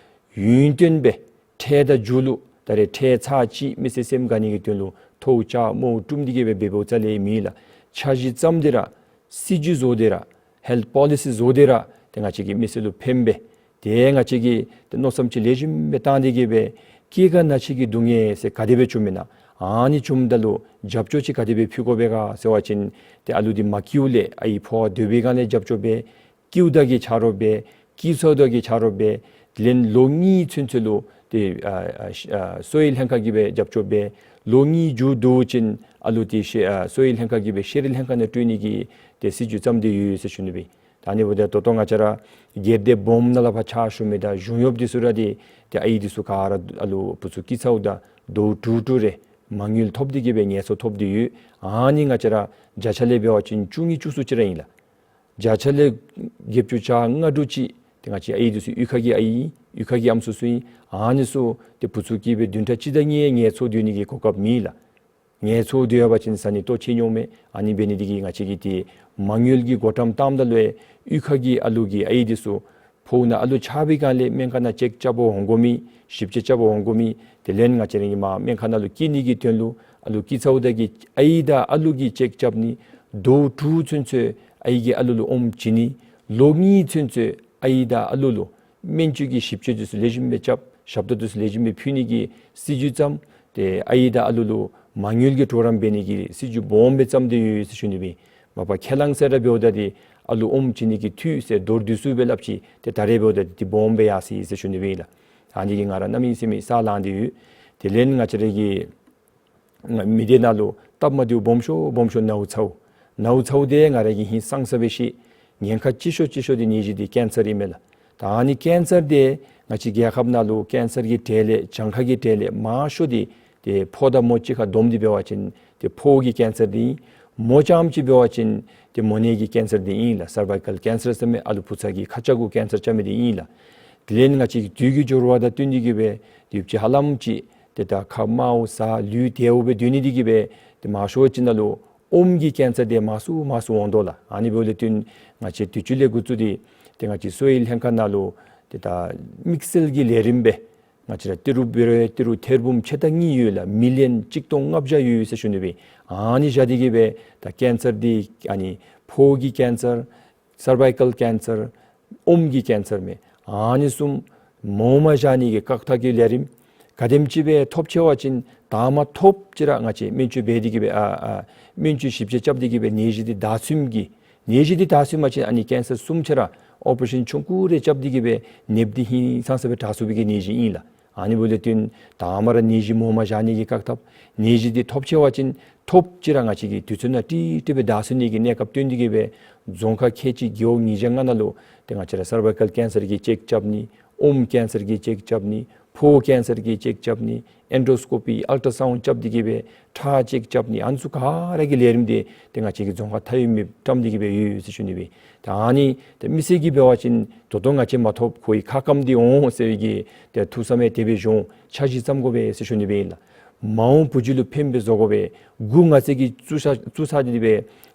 ཡུན་བརྟན་སྦེ་འཕྲལ་དང་མཇུག་ལུ་ད་རེས་འཕྲལ་ཚར་གཅིག་མི་སེར་སེམས་དགའ་ནི་གི་དོན་ལུ་ཐོག་ཆ་མོ་བཀྲུམ་སྟེ་གི་སྦེ་འབདཝ་རྩ་ལས་མེད་ལགས། འཆར་གཞི་བརྩམས་ཏེ་ར་སྲིད་བྱུས་བཟོ་སྟེ་ར་ཧེལཐ་པོ་ལི་སི་བཟོ་སྟེ་ར་ཏེ་ང་བཅས་ཀྱི་མི་སེར་ལུ་ཕན་པའི་ཏེ་ང་བཅས་ཀྱིས་ཏེ་མནོ་བསམ་ཅིག་ལེགས་ཤོམ་སྦེ་བཏང་སྟེ་གི་སྦེ་སྐྱེ་རྒ་ན་འཆི་གི་སྡུག་བསྔལ་ཟེར་ག་དེ་སྦེ་བྱུངམ་ཨིན་ན་ཨ་ནི་བྱུངམ་ད་ལུ་རྒྱབ་སྐྱོར་ཅིག་ག་དེ་སྦེ་ཕུལ་དགོ་པས་ག་ཟེར་བ་ཅིན་ཏེ་ཨ་ལུ་འདི་མ་སྐྱེཝ་ལས་ཨའི་ཕོཝ་སྡོད་པའི་སྒང་ལས་རྒྱབ་སྐྱོར་འབད། སྐྱེཝ་ད་གི་ཆ་རོགས་འབད། སྐྱེ་ཚརཝ་ད་གི་ཆ་རོགས་འབད། དེ་ལས་ལོ་གཉིས་ཚུན་ཚོད་ལུ་ཏེ་ཨ་ཨ་ཨ་གསོ་བའི་ལྷན་ཁག་གིས་སྦེ་རྒྱབ་སྐྱོར་འབད། ལོ་གཉིས་མཇུག་བསྡུ་ཞིནམ་ཨ་ལུ་འདི་ཤེ་ཨ་གསོ་བའི་ལྷན་ཁག་གིས་སྦེ་ཤེས་རིག་ལྷན་ཁག་ནང་སྤྲོད་ནི་གི་ཏེ་སྲིད་བྱུས་བརྩམས་ཏེ་ཡོད་ཟེར་ཞུ་ནི་སྦེ། ད་ཨ་ནི་འབདཝ་ད་ད་ལྟོ་ང་བཅས་ར་སྒེར་སྡེ་སྦོམ་ནང་ལས་ཕར་ཕྱག་ཞུ་མི་དང་གཞུང་གཡོགཔ་འདི་ཚུ་ར་འདི་ཏེ་ཨའི་འདི་ཚུ་ག་ར་ཨ་ལུ་བུ་ཚུ་སྐྱེ་ཚརཝ་ད་ཟླཝ་དྲུག་དྲུག་རེ་མ་དངུལ་ཐོབ་སྟེ་གི་སྦེ་ངལ་འཚོ་ཐོབ་སྟེ་ཡོད། ཨ་ནི་ང་བཅས་ར་བརྒྱ་ཆ་ལས་འབད་བ་ཅིན་བཅུ་གཉིས་བཅུ་གསུམ་ཅིག་ར་ཨིན་ལགས། བརྒྱ་ཆ་ལས་བརྒྱད་ཅུ་གྱ་ལྔ་དྲུག་ཅིག་ཏེ་ང་བཅས་ཨའི་འདི་ཚུ་གཡུས་ཁ་གི་ཨའི་གཡུས་ཁ་གི་ཨམ་སྲུ་ཚུ་ཨིན། ཨ་ནི་ཚུ་ཏེ་བུ་ཚུ་སྐྱེས་སྦེ་བདུན་ཕྲག་གཅིག་དང་གཉིས་ངལ་འཚོ་སྡོད་ནི་གི་གོ་སྐབས་མེད་ལགས། ངལ་འཚོ་སྡོད་པ་ཅིན་བཟའ་ནི་ལྟོ་ཆས་ཉོཝ་མས། ཨ་ནི་འབད་ནི་འདི་གིས་ང་བཅས་ཀྱིས་ཏེ་མ་དངུལ་གྱི་བགོ་བཀྲམ་བཏངམ་ད་ལུ་གཡུས་ཁ་གི་ཨ་ལུ་གི་ཨའི་འདི་ཚུ་ཕོཝ་ནང་ཨ་ལུ་ཆགས་པའི་སྒང་ལས་སྨན་ཁང་ནང་ཅེཀ་རྐྱབ་པར་འོང་དགོ་མི་ཞིབ་དཔྱད་རྐྱབ་པར་འོང་དགོ་མི་དེ་ལས་ང་བཅས་ར་གིས་མར་སྨན་ཁང་ནང་ལུ་སྐྱེལ་ནི་གི་དོན་ལུ་ཨ་ལུ་སྐྱེ་ཚརཝ་ད་གི་ཨའི་དང་ཨ་ལུ་གི་ཅེཀ་རྐྱབ་ནི། ཟླཝ་དྲུག་ཚུན་ཚོད་ཨའི་གིས་ཨ་ལུ་ལུ་ཨོམ་བྱིན་ནི། ལོ་གཉིས་ཚུན་ཚོད་ཨའི་དང་ཨ་ལུ་ལུ་སྨན་བཅོས་ཀྱི་ཞིབ་དཔྱད་འདི་ཚུ་ལེགས་ཤོམ་སྦེ་རྐྱབ། ཞབས་ཏོག་འདི་ཚུ་ལེགས་ཤོམ་སྦེ་ཕུལ་ནི་གི་སྲིད་བྱུས་བརྩམས། ཏེ་ཨའི་དང་ཨ་ལུ་ལུ་མ་དངུལ་གྱི་གྲོགས་རམ་འབད་ནི་གི་སྲིད་བྱུས་སྦོམ་སྦེ་བརྩམས་ཏེ་ཡོད་ཟེར་ཞུ་ནི་སྦེ། མ་པ་ཁས་བླངས་ཟེར་ར་འབདཝ་ད་འདི་ཨ་ལུ་ཨོམ་བྱིན་ནི་གི་འཐུས་ཟེར་མདོར་བསྡུས་སུ་སྦེ་སླབ་ཅི། ཏེ་ད་རེས་འབདཝ་ད་འདི་སྦོམ་སྦེ་ཡར་སོ་ཡི་ཟེར་ཞུ་ནི་སྦེ་ཨིན་ལགས། ཨ་ནི་གིས་ང་ར་གནམ་མེད་ས་མེད་ས་ལངས་ཏེ་ཡོད། དེ་ལས་ང་བཅས་ར་གི་མི་སྡེ་ནང་ལུ་སྟབས་མ་བདེཝ་སྦོམ་ཤོས་སྦོམ་ཤོས་ནཝ་ཚཝ། ནཝ་ཚཝ་འདི་ང་ར་གིས་ཧིང་སངས་ས་སྦེ་ཤེས། ཉེན་ཁ་ཆེ་ཤོས་ཆེ་ཤོས་འདི་ནད་གཞི་འདི་ཀེན་སར་ཨིན་མས་ལགས། ད་ཨ་ནི་ཀེན་སར་འདི་ང་བཅས་རྒྱལ་ཁབ་ནང་ལུ་ཀེན་སར་གྱི་འབྲེལ་ལས་གྱངས་ཁ་གི་འབྲེལ་ལས་མང་ཤོས་འདི་ཏེ་ཕོ་དང་མོ་གཅིག་ཁར་བསྡོམས་ཏེ་འབད་བ་ཅིན་ཏེ་ཕོ་གི་ཀེན་སར་འདི་ཨིན། མོ་རྐྱངམ་ཅིག་འབད་བ་ཅིན་ཏེ་མོ་ནད་ཀྱི་ཀེན་སར་འདི་ཨིན་ལགས། སར་བའི་ཀཱལ་ཀེན་སར་ཟེར་མི་ཨ་ལུ་བུ་ཚ་གི་ཁ་ལྕགས་གུ་ཀེན་སར་རྐྱབ་མི་འདི་ཨིན་ལགས། དེ་ལས་ང་བཅས་ཀྱི་དུས་ཀྱི་འགྱུར་བ་དང་བསྟུན་ཏེ་གི་སྦེ་དུས་ཅི་ཧ་ལམ་ཅིག་ཏེ་ད་ཁ་མརཝ་ཟ་ལུས་དལཝ་སྦེ་སྡོད་ནི་འདི་གིས་སྦེ་ཏེ་མང་ཤོས་ཅིག་ནང་ལུ་ཨོམ་གྱི་ཀེན་སར་འདི་མང་སུ་མང་སུ་འོང་དོ་ལགས། ཨ་ནི་འབདཝ་ལས་བརྟེན་ང་བཅས་དུས་ཅི་ལས་འགོ་བཙུགས་ཏེ་ཏེ་ང་བཅས་གསོ་བའི་ལྷན་ཁག་ནང་ལུ་ཏེ་ད་དམིགས་བསལ་གྱི་ལས་རིམ་སྦེ་ང་བཅས་ར་ཏི་རུ་འབད་རུང་ཏི་རུ་ཐེར་འབུམ་ཕྱེད་དང་གཉིས་ཡོད་ལགས། མི་ལི་ཡོན་གཅིག་སྟོང་ལྔ་བརྒྱ་ཡོད་ཟེར་ཞུ་ནི་སྦེ། ཨ་ནི་བཞག་སྟེ་གི་སྦེ་ད་ཀེན་སར་འདི་ཨ་ནི་ཕོ་གི་ཀེན་སར་སར་བའི་ཀཱལ་ཀེན་སར་ཨོམ་གྱི་ཀེན་སར་མས། ཨ་ནི་གསུམ་མོ་མ་བཞག་ནི་གི་བཀག་ཐབས་ཀྱི་ལས་རིམ་ག་དེམ་ཅིག་སྦེ་ཐོབ་ཆེ་བ་ཅིན་དང་པ་ཐོབ་ཅིག་ར་ང་བཅས་སྨན་བཅོས་འབད་དེ་གི་སྦེ་ཨ་ཨ་སྨན་བཅོས་ཞིབ་དཔྱད་རྐྱབ་སྟེ་གི་སྦེ་ནད་གཞི་འདི་དྲག་ཚུགསཔ་གི་ནད་གཞི་འདི་དྲག་ཚུགས་པ་ཅིན་ཨ་ནི་ཀེན་སར་གསུམ་ཅིག་ར་ཨོ་པ་རེ་ཤཱན་ཆུང་ཀུ་རེ་རྐྱབ་སྟེ་གི་སྦེ་ནདཔ་འདི་ཧིང་སངས་ས་སྦེ་དྲག་ཚུགས་པའི་གི་ནད་གཞི་ཨིན་ལགས། ཨ་ནི་འབདཝ་ལས་བརྟེན་དང་པ་ར་ནད་གཞི་མོ་མ་བཞག་ནི་གི་བཀག་ཐབས། ནད་གཞི་འདི་ཐོབ་ཆེ་བ་ཅིན་ཐོབ་ཅིག་ར་ང་བཅས་ཀྱིས་དུས་ཚོད་ནང་ཏིག་ཏིག་སྦེ་དྲག་ཚུགས་ནི་གི་གནས་སྐབས་སྟོན་ཏེ་གི་སྦེ་རྫོང་ཁག་ཁལ་གཅིག་རྒེད་འོག་ཉིས་བརྒྱ་ལྔ་ནང་ལུ་ཏེ་ང་བཅས་ར་སར་བའི་ཀཱལ་ཀེན་སར་གྱི་ཅེཀ་རྐྱབ་ནི། ཨོམ་ཀེན་སར་གྱི་ཅེཀ་རྐྱབ་ནི། ཕོ་ཀེན་སར་གྱི་ཅེཀ་རྐྱབ་ནི། ཨེན་ཌོ་སི་ཀོ་པི་ཨལ་ཊ་ར་སའུནཌ་རྐྱབ་སྟེ་གི་སྦེ་ཁྲག་ཅེཀ་རྐྱབ་ནི། ཨ་ནི་ཚུ་ག་ར་གི་ལས་རིམ་འདི་ཏེ་ང་བཅས་ཀྱིས་རྫོང་ཁག་མཐའ་དབུས་མེདཔ་བཀྲམ་སྟེ་གི་སྦེ་ཡོད་ཟེར་ཞུ་ནི་སྦེ། ད་ཨ་ནི་ཏེ་མི་སེར་གྱིས་འབད་བ་ཅིན་ད་ལྟོ་ང་བཅས་མ་ཐོབ་ཁོ་གི་ཁ་སྐམ་འདི་འོང་ཟེར་བའི་གི་ཏེ་ཐུགས་བསམ་ཡང་དེ་སྦེ་བཞུགས། འཆར་གཞི་བརྩམ་དགོ་པས་ཟེར་ཞུ་ནི་སྦེ་ཨིན་ལགས། མ་འོངས་བུ་བརྒྱུད་ལུ་ཕན་སྦེ་བཟོ་དགོ་པས། འགོ་ང་བཅས་ཀྱིས་བཙུགས་བཞག་བཙུགས་བཞག་སྟེ་སྦེ་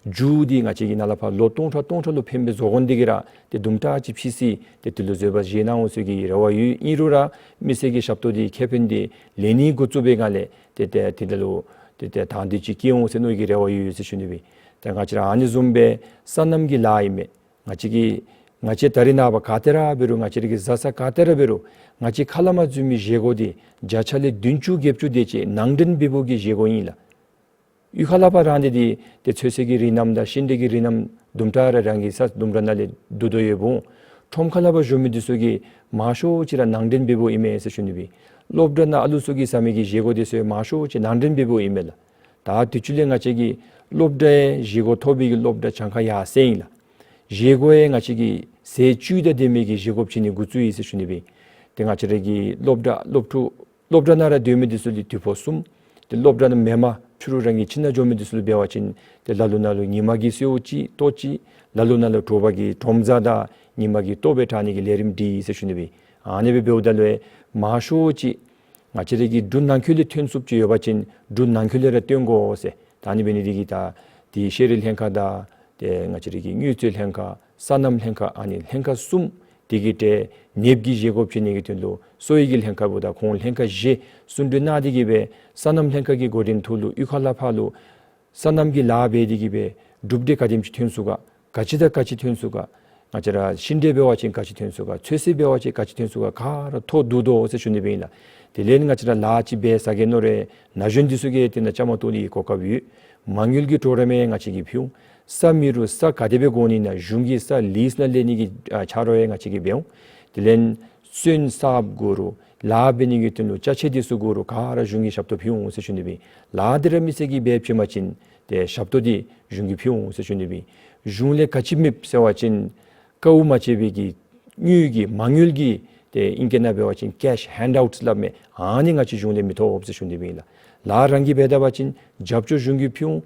མཇུག་འདི་ང་བཅས་ཀྱིས་ནཱ་ལས་ཕར་ལོ་སྟོང་ཕྲག་སྟོང་ཕྲག་ལུ་ཕན་སྦེ་བཟོ་དགོ་ནི་འདི་གིས་ར་ཏེ་དུམ་གྲ་ཅིག་ཕྱིས་སི་ཏེ་དེ་ལུ་བཟོད་པ་བཞེས་གནང་འོང་ཟེར་གྱི་རེ་བ་ཡོད། ཨིན་རུང་ར་མི་སེར་གྱི་ཞབས་ཏོག་འདི་ཁེ་ཕན་འདི་ལེན་ནི་འགོ་བཙུགས་པའི་སྒང་ལས་ཏེ་ཏེ་དེ་འདི་ལུ་ཏེ་ཏེ་དང་འདོད་ཅིག་སྐྱེ་འོང་ཟེར་མནོ་གི་རེ་བ་ཡོད་ཟེར་ཞུ་ནི་སྦེ། ཏེ་ང་བཅས་ར་ཨ་ནི་བཟུམ་སྦེ་སོ་ནམ་གྱི་ལཱ་ཨིན་མས། ང་བཅས་ཀྱི་ང་བཅས་ད་རེས་ནངས་པ་ག་ཏེ་ར་འབད་རུང་ང་བཅས་ར་གི་བཟའ་ཚང་ག་ཏེ་ར་འབད་རུང་ང་བཅས་ཁ་ལས་མར་འཛུལ་མི་བཞེས་སྒོ་འདི་བརྒྱ་ཆ་ལས་བདུན་ཅུ་བརྒྱད་ཅུ་དེ་ཅིག་ནང་འདྲེན་འབདཝ་གི་བཞེས་སྒོ་ཨིན་ལགས། གཡུས་ཁ་ལས་ཕར་རང་འདི་འདི་ཏེ་ཚོད་བསྲེ་གི་རིགས་རྣམས་དང་ཤིང་འབྲས་ཀྱི་རིགས་རྣམས་དུམ་གྲ་ར་རང་གི་ས་དུམ་གྲ་ནང་ལས་བསྡུ་དོ་ཡོདཔ་འོང་། ཁྲོམ་ཁ་ལས་ཕར་བཞོ་མི་འདི་ཚུ་གི་མང་ཤོས་ཅིག་ར་ནང་འདྲེན་འབདཝ་ཨིན་མས་ཟེར་ཞུ་ནི་སྦེ། སློབ་གྲྭ་ནང་ཨ་ལུ་ཚུ་གིས་བཟའ་མི་གི་བཞེས་སྒོ་འདི་ཚུ་མང་ཤོས་ཅིག་ནང་འདྲེན་འབདཝ་ཨིན་མས་ལགས། ད་དུས་ཅི་ལས་ང་བཅས་ཀྱི་སློབ་གྲྭའི་བཞེས་སྒོ་ཐོབ་པའི་གི་སློབ་གྲྭ་གྱངས་ཁ་ཡར་སེང་ཡི་ལགས། བཞེས་སྒོ་ཡང་ང་བཅས་ཀྱིས་ཟས་བཅུད་དང་ལྡན་མི་གི་བཞེས་སྒོ་བྱིན་ནི་འགོ་བཙུགས་ཡི་ཟེར་ཞུ་ནི་སྦེ། ཏེ་ང་བཅས་ར་གི་སློབ་གྲྭ་སློབ་ཕྲུག་ སློབ་གྲྭ་ནང་ར་སྡོད་མི་འདི་ཚུ་ལུ་དུས་ཕོགས་གསུམ། ཏེ་སློབ་གྲྭ་ནང་མེན་པར་ཕྱི་རུ་རང་གི་ཁྱིམ་ནང་འགྱོ་མི་འདི་ཚུ་ལུ་འབད་བ་ཅིན་ཏེ་ལ་ལུ་ནང་ལུ་ཉི་མ་གི་གསོལཝ་ཅིག་ལྟོ་ཅིག། ལ་ལུ་ནང་ལུ་དྲོ་པ་གི་གྲོམ་གཟར་དང་ཉི་མ་གི་ལྟོ་སྦེ་དྲང་ནི་གི་ལས་རིམ་སྒྲིག་ཟེར་ཞུ་ནི་སྦེ། ཨ་ནི་སྦེ་འབདཝ་ད་ལུ་མང་ཤོས་ཅིག་ང་བཅས་རའི་གི་འབྲུག་ནང་འཁོད་ལས་ཐོན་ཚུགསཔ་ཅིག་ཡོད་པ་ཅིན་འབྲུག་ནང་འཁོད་ལས་ར་བཏོན་དགོ་ཟེར། ད་ཨ་ནི་འབད་ནི་འདི་གིས་ད་ཏེ་ཤེས་རིག་ལྷན་ཁག་དང་ཏེ་ང་བཅས་རའི་གི་དངུལ་རྩིས་ལྷན་ཁག་སོ་ནམ་ལྷན་ཁག་ཨ་ནི་ལྷན་ཁག་གསུམ་དེ་གི་གྲས་ནདཔ་གི་བཞེས་སྒོ་བྱིན་ནི་གི་དོན་ལུ་གསོ་བའི་གི་ལྷན་ཁག་འབདཝ་ད་ཁོང་ལྷན་ཁག་བཞི་གསུང་གྲོས་གནང་སྟེ་གིས་སྦེ་སོ་ནམ་ལྷན་ཁག་གི་འགོ་འདྲེན་ཐོག་ལུ་གཡུས་ཁ་ལས་ཕར་ལུ་སོ་ནམ་གྱི་ལཱ་འབད་དེ་གིས་སྦེ་གྲུབ་འབྲས་ག་དེམ་ཅིག་ཐོན་ཚུགས་ག། ག་ཅི་དང་ག་ཅི་ཐོན་ཚུགས་ག། ང་བཅས་ར་ཤིང་འབྲས་འབད་བ་ཅིན་ག་ཅི་ཐོན་ཚུགས་ག། ཚོད་བསྲེ་འབད་བ་ཅིན་ག་ཅི་ཐོན་ཚུགས་ག། ག་ར་ཐོ་བསྡུ་དོ་ཟེར་ཞུ་ནི་སྦེ་ཨིན་ལགས། དེ་ལས་ང་བཅས་ར་ལཱ་ཅིག་འབད་ཚར་གེ་མནོ་རུང་ན་གཞོན་འདི་ཚུ་གིས་དེ་ནང་བཅའ་མར་གཏོགས་ནི་གི་གོ་སྐབས་ཡོད། མ་དངུལ་གྱི་གྲོགས་རམ་ཡང་ང་བཅས་ཀྱིས་ཕུལ་འོང་། ས་མེད་རུང་ས་ག་དེ་སྦེ་དགོ་ནི་ན་གཞུང་གི་ས་ལིསི་ནང་ལེན་ནི་གི་ཨ་ཆ་རོགས་ཡང་ང་བཅས་ཀྱིས་འབད་འོང་། དེ་ལས་སོན་གསརཔ་དགོ་རུང་ལཱ་འབད་ནི་གི་དོན་ལུ་ཅ་ཆས་འདི་ཚུ་དགོ་རུང་ག་ར་གཞུང་གིས་ཞབས་ཏོག་ཕུལ་འོང་ཟེར་ཞུ་ནི་སྦེ། ལཱ་འདི་ར་མི་སེར་གྱིས་འབད་བྱིན་པ་ཅིན་ཏེ་ཞབས་ཏོག་འདི་གཞུང་གིས་ཕུལ་འོང་ཟེར་ཞུ་ནི་སྦེ། གཞུང་ལས་ག་ཅི་མེདཔ་ཟེར་བ་ཅིན་དཀའཝ་མ་སྤྱད་པའི་གི་དངུལ་གྱི་མ་དངུལ་གྱི་ཏེ་ཨིང་སྐད་ནང་འབད་བ་ཅིན་ཀེཤ་ཧེནཌ་ཨའུཊསི་སླབ་མི་ཨ་ནི་ང་བཅས་གཞུང་ལས་མི་ཐོབ་ཟེར་ཞུ་ནི་སྦེ་ཨིན་ལགས། ལཱ་རང་གིས་འབད་ད་པ་ཅིན་རྒྱབ་སྐྱོར་གཞུང་གིས་ཕུལ་འོང་།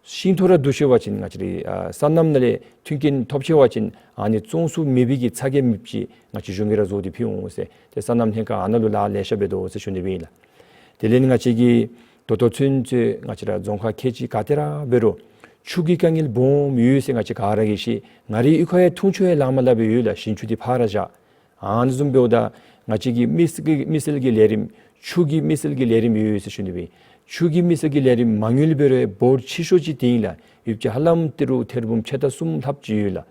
ཤིང་ཐོག་ར་བསྡུ་ཤེས་པ་ཅིན་ང་བཅས་རའི་ཨ་སོ་ནམ་ནང་ལས་མཐུན་རྐྱེན་ཐོབ་ཤེས་པ་ཅིན་ཨ་ནི་བཙོང་ས་མེད་པའི་གི་ཚ་གྱང་མེདཔ་ཅིག་ང་བཅས་གཞུང་གིས་ར་བཟོ་སྟེ་ཕུལ་འོང་ཟེར། ཏེ་སོ་ནམ་ལྷན་ཁག་ཨ་ནཱ་ལུ་ལཱ་ལེ་ཤ་འབད་དོ་ཟེར་ཞུ་ནི་སྦེ་ཨིན་ལགས། དེ་ལས་ང་བཅས་ཀྱིས་ད་ལྟོ་ཚུན་ཚོད་ང་བཅས་ར་རྫོང་ཁག་ཁལ་གཅིག་ག་ཏེ་ར་འབད་རུང་ཆུ་གི་དཀའ་ངལ་སྦོམ་ཡོད་ཟེར་ང་བཅས་ག་ར་གིས་ཤེས། ང་རའི་གཡུས་ཁར་ཡང་འཐུང་ཆུ་ཡང་ལང་མ་ལང་པར་ཡོད་ལགས། ཞིང་ཆུ་འདི་ཕར་བཞག། ཨ་ནི་བཟུམ་འབདཝ་ད་ང་བཅས་ཀྱི་དམིགས་བསལ་གྱི་དམིགས་བསལ་གྱི་ལས་རིམ་ཆུ་གི་དམིགས་བསལ་གྱི་ལས་རིམ་ཡོད་ཟེར་ཞུ་ནི་སྦེ། ཆུ་གི་དམིགས་བསལ་གྱི་ལས་རིམ་མ་དངུལ་འབད་རུང་འབོར་ཆེ་ཤོས་ཅིག་དེ་ཨིན་ལགས། ཡོདཔ་ཅིག་ཧ་ལམ་ཏི་རུ་ཐེར་འབུམ་ཕྱེད་དང་གསུམ་ལྷགཔ་ཅིག་ཡོད་ལགས།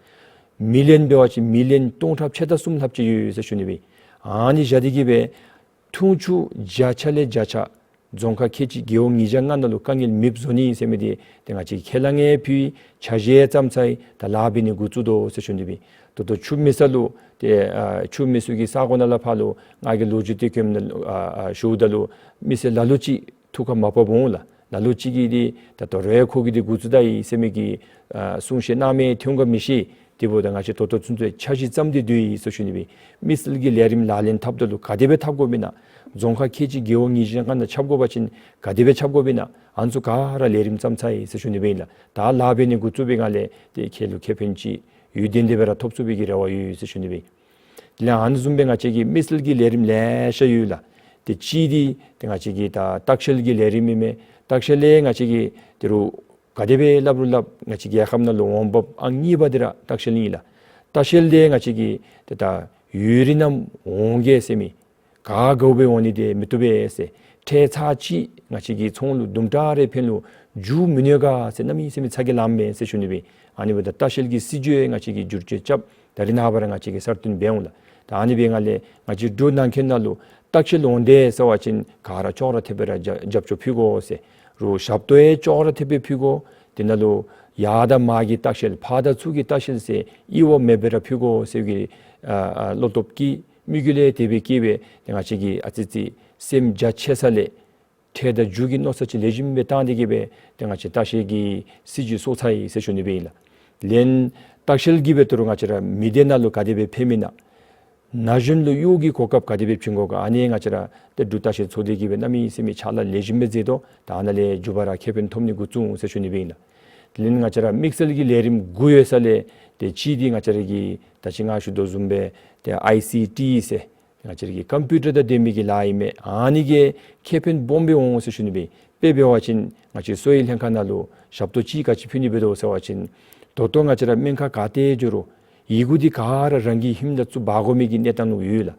མི་ལི་ཡོན་འབད་བ་ཅིན་མི་ལི་ཡོན་སྟོང་ཕྲག་ཕྱེད་དང་གསུམ་ལྷགཔ་ཅིག་ཡོད་ཟེར་ཞུ་ནི་སྦེ། ཨ་ནི་བཞག་སྟེ་གིས་སྦེ་འཐུང་ཆུ་བརྒྱ་ཆ་ལས་བརྒྱ་ཆ་རྫོང་ཁག་ཁལ་གཅིག་རྒེད་འོག་ཉིས་བརྒྱ་ལྔ་ནང་ལུ་དཀའ་ངལ་མེདཔ་བཟོ་ནི་ཟེར་མི་འདི་ཏེ་ང་བཅས་ཁས་བླངས་ཡང་ཕུལ་འཆར་གཞི་ཡང་བརྩམས་ཚར་ཡི། ད་ལཱ་འབད་ནི་འགོ་བཙུགས་དོ་ཟེར་ཞུ་ནི་སྦེ། ད་ལྟོ་ཆུ་མེད་ས་ལུ་ཏེ་ཨ་ཆུ་མེད་ས་གི་ས་གོ་ནང་ལས་ཕར་ལུ་ང་གིས་ལོ་རྒྱུས་འདི་གོཝ་ད་ལུ་ཨ་ཨ་ཞུཝ་ད་ལུ་མི་སེར་ལ་ལུ་ཅིག་ཐུགས་ཁར་མ་བབ་འོང་ལགས། ལ་ལུ་ཅིག་གིས་འདི་ད་ལྟོ་རེ་ཁོ་གིས་འདི་འགོ་བཙུགས་ད་ཡི་ཟེར་མི་གི་ཨ་གསུང་བཤད་གནང་མི་ཐོན་ག་མི་ཤེས། དེ་འབདཝ་ད་ང་བཅས་ད་ལྟོ་ཚུན་ཚོད་འཆར་གཞི་བརྩམས་ཏེ་སྡོད་ཡི་ཟེར་ཞུ་ནི་སྦེ། དམིགས་བསལ་གྱི་ལས་རིམ་ལག་ལེན་འཐབ་ད་ལུ་ག་དེ་སྦེ་འཐབ་དགོཔ་ཨིན་ན། རྫོང་ཁག་ཁལ་གཅིག་རྒེད་འོག་ཉིས་བརྒྱ་ལྔ་ནང་ཁྱབ་དགོ་པ་ཅིན་ག་དེ་སྦེ་ཁྱབ་དགོཔ་ཨིན་ན། ཨ་ནི་ཚུ་ག་ར་ལས་རིམ་བརྩམས་ཚར་ཡི་ཟེར་ཞུ་ནི་སྦེ་ཨིན་ལགས། ད་ལཱ་འབད་ནི་འགོ་བཙུགས་པའི་སྒང་ལས་ཏེ་ཁྱེད་ལུ་ཁེ་ཕན་ཅིག་ཡུན་བརྟན་ཏེ་སྦེ་ར་ཐོབ་ཚུགས་པའི་གི་རེ་བ་ཡོད་ཟེར་ཞུ་ནི་སྦེ། དེ་ལས་ཨ་ནི་བཟུམ་སྦེ་ང་བཅས་ཀྱི་དམིགས་བསལ་གྱི་ལས་རིམ་ལེ་ཤ་ཡོད་ལགས། ཏེ་གཅིག་འདི་ཏེ་ང་བཅས་ཀྱི་ད་ལྟ་བཤལ་གྱི་ལས་རིམ་ཨིན་མས། ལྟ་བཤལ་ལས་ང་བཅས་ཀྱིས་ཏི་རུ་ག་དེ་སྦེ་སླབ་རུང་སླབ་ང་བཅས་རྒྱལ་ཁབ་ནང་ལུ་འོང་འབབ་ཨང་གཉིས་པ་འདི་ར་ལྟ་བཤལ་ཨིན་ལགས། ལྟ་བཤལ་འདི་ང་བཅས་ཀྱིས་ཏེ་ད་ཡུན་རིང་ནམ་འོང་གེ་ཟེར་མི་ག་དགའཝ་སྦེ་འོང་ནི་འདི་མི་བཏུབ་པས་ཟེར། ཁྲལ་ཚར་གཅིག་ང་བཅས་ཀྱི་ཚོང་ལུ་དུམ་གྲ་རེ་ཕན་ལུ་འགྱོ་མི་ཉན་ག་ཟེར་གནམ་མེད་ས་མེད་ཚ་གྱང་ལངམ་མས་ཟེར་ཞུ་ནི་སྦེ། ཨ་ནི་འབདཝ་ད་ལྟ་བཤལ་གྱི་སྲིད་བྱུས་ཡང་ང་བཅས་ཀྱིས་བསྒྱུར་བཅོས་རྐྱབ། ད་རེས་ནངས་པ་ར་ང་བཅས་ཀྱིས་གསར་བཏོན་འབད་འོང་ལགས། ད་ཨ་ནི་སྦེ་ང་ལས་ང་བཅས་འབྲུག་ནང་འཁོད་ནང་ལུ་ལྟ་བཤལ་འོང་དེས་ཟེར་བ་ཅིན་ག་ར་ཅོག་ར་འཐདཔ་སྦེ་ར་རྒྱབ་རྒྱབ་སྐྱོར་ཕུལ་དགོ་ཟེར། རུང་ཞབས་ཏོག་ཡང་ཅོག་ར་འཐདཔ་སྦེ་ཕུལ་དགོ། དེ་ནང་ལུ་ཡར་དང་མར་གྱི་ལྟ་བཤལ་ཕར་དང་ཚུར་གྱི་ལྟ་བཤལ་ཟེར་དབྱེ་བ་མེད་པར་ར་ཕུལ་དགོ་ཟེར་གྱི་ཨ་ཨ་བློ་སྟོབས་ཀྱིས་དམིགས་ཡུལ་ལས་དེ་སྦེ་བསྐྱེད་སྦེ་ཏེ་ང་བཅས་ཀྱིས་ཨ་ཙི་ཙི་སེམས་རྒྱ་ཆེ་ས་ལས་ཁྲལ་དང་རྒྱུ་གི་མནོ་བསམ་ཅིག་ལེགས་ཤོམ་སྦེ་བཏང་སྟེ་གིས་སྦེ་ཏེ་ང་བཅས་ལྟ་བཤལ་གྱི་སྲིད་བྱུས་བཟོ་ཚར་ཡི་ཟེར་ཞུ་ནི་སྦེ་ཨིན་ལགས། ལན་ལྟ་བཤལ་གྱི་སྦེ་ད་རུང་ང་བཅས་ར་མི་སྡེ་ནང་ལུ་ག་དེ་སྦེ་ཕནམ་ཨིན་ན། ན་གཞོན་ལུ་གཡོག་གི་གོ་སྐབས་ག་དེ་སྦེ་བྱིན་དགོ་ག། ཨ་ནི་ང་བཅས་ར་ཏེ་འབྲུག་ལྟ་བཤལ་ཚོགས་སྡེ་གིས་སྦེ་གནམ་མེད་ས་མེད་ཕྱག་ལཱ་ལེགས་ཤོམ་སྦེ་མཛད་དོ། ད་ཨ་ནཱ་ལས་མཇུག་བར་ར་ཁེ་ཕན་ཐོབ་ནི་འགོ་བཙུགས་འོང་ཟེར་ཞུ་ནི་སྦེ་ཨིན་ལགས། དེ་ལས་ང་བཅས་ར་དམིགས་བསལ་གྱི་ལས་རིམ་དགུ་ཡོད་ས་ལས་ཏེ་གཅིག་འདི་ང་བཅས་ར་གི་ད་ཅི་ང་ཞུ་དོ་བཟུམ་སྦེ་ཏེ་ཨའི་སི་ཊི་ཟེར་ང་བཅས་ར་གི་ཀམ་པིའུ་ཊར་དང་ལྡན་མི་གི་ལཱ་ཨིན་མས། ཨ་ནི་གིས་ཁེ་ཕན་སྦོམ་སྦེ་འོང་ཟེར་ཞུ་ནི་སྦེ། དཔེ་འབད་བ་ཅིན་ང་བཅས་གསོ་བའི་ལྷན་ཁག་ནང་ལུ་ཞབས་ཏོག་ཅིག་ག་ཅི་ཕུལ་ནི་འབད་དོ་ཟེར་བ་ཅིན་ད་ལྟོ་ང་བཅས་ར་སྨན་ཁང་ག་ཏེ་འགྱོ་རུང་ཡི་གུ་འདི་ག་ར་རང་གི་ཧིང་ལུ་བཙུགས་འབག་དགོ་མི་གི་གནས་སྟངས་ལུ་ཡོད་ལགས།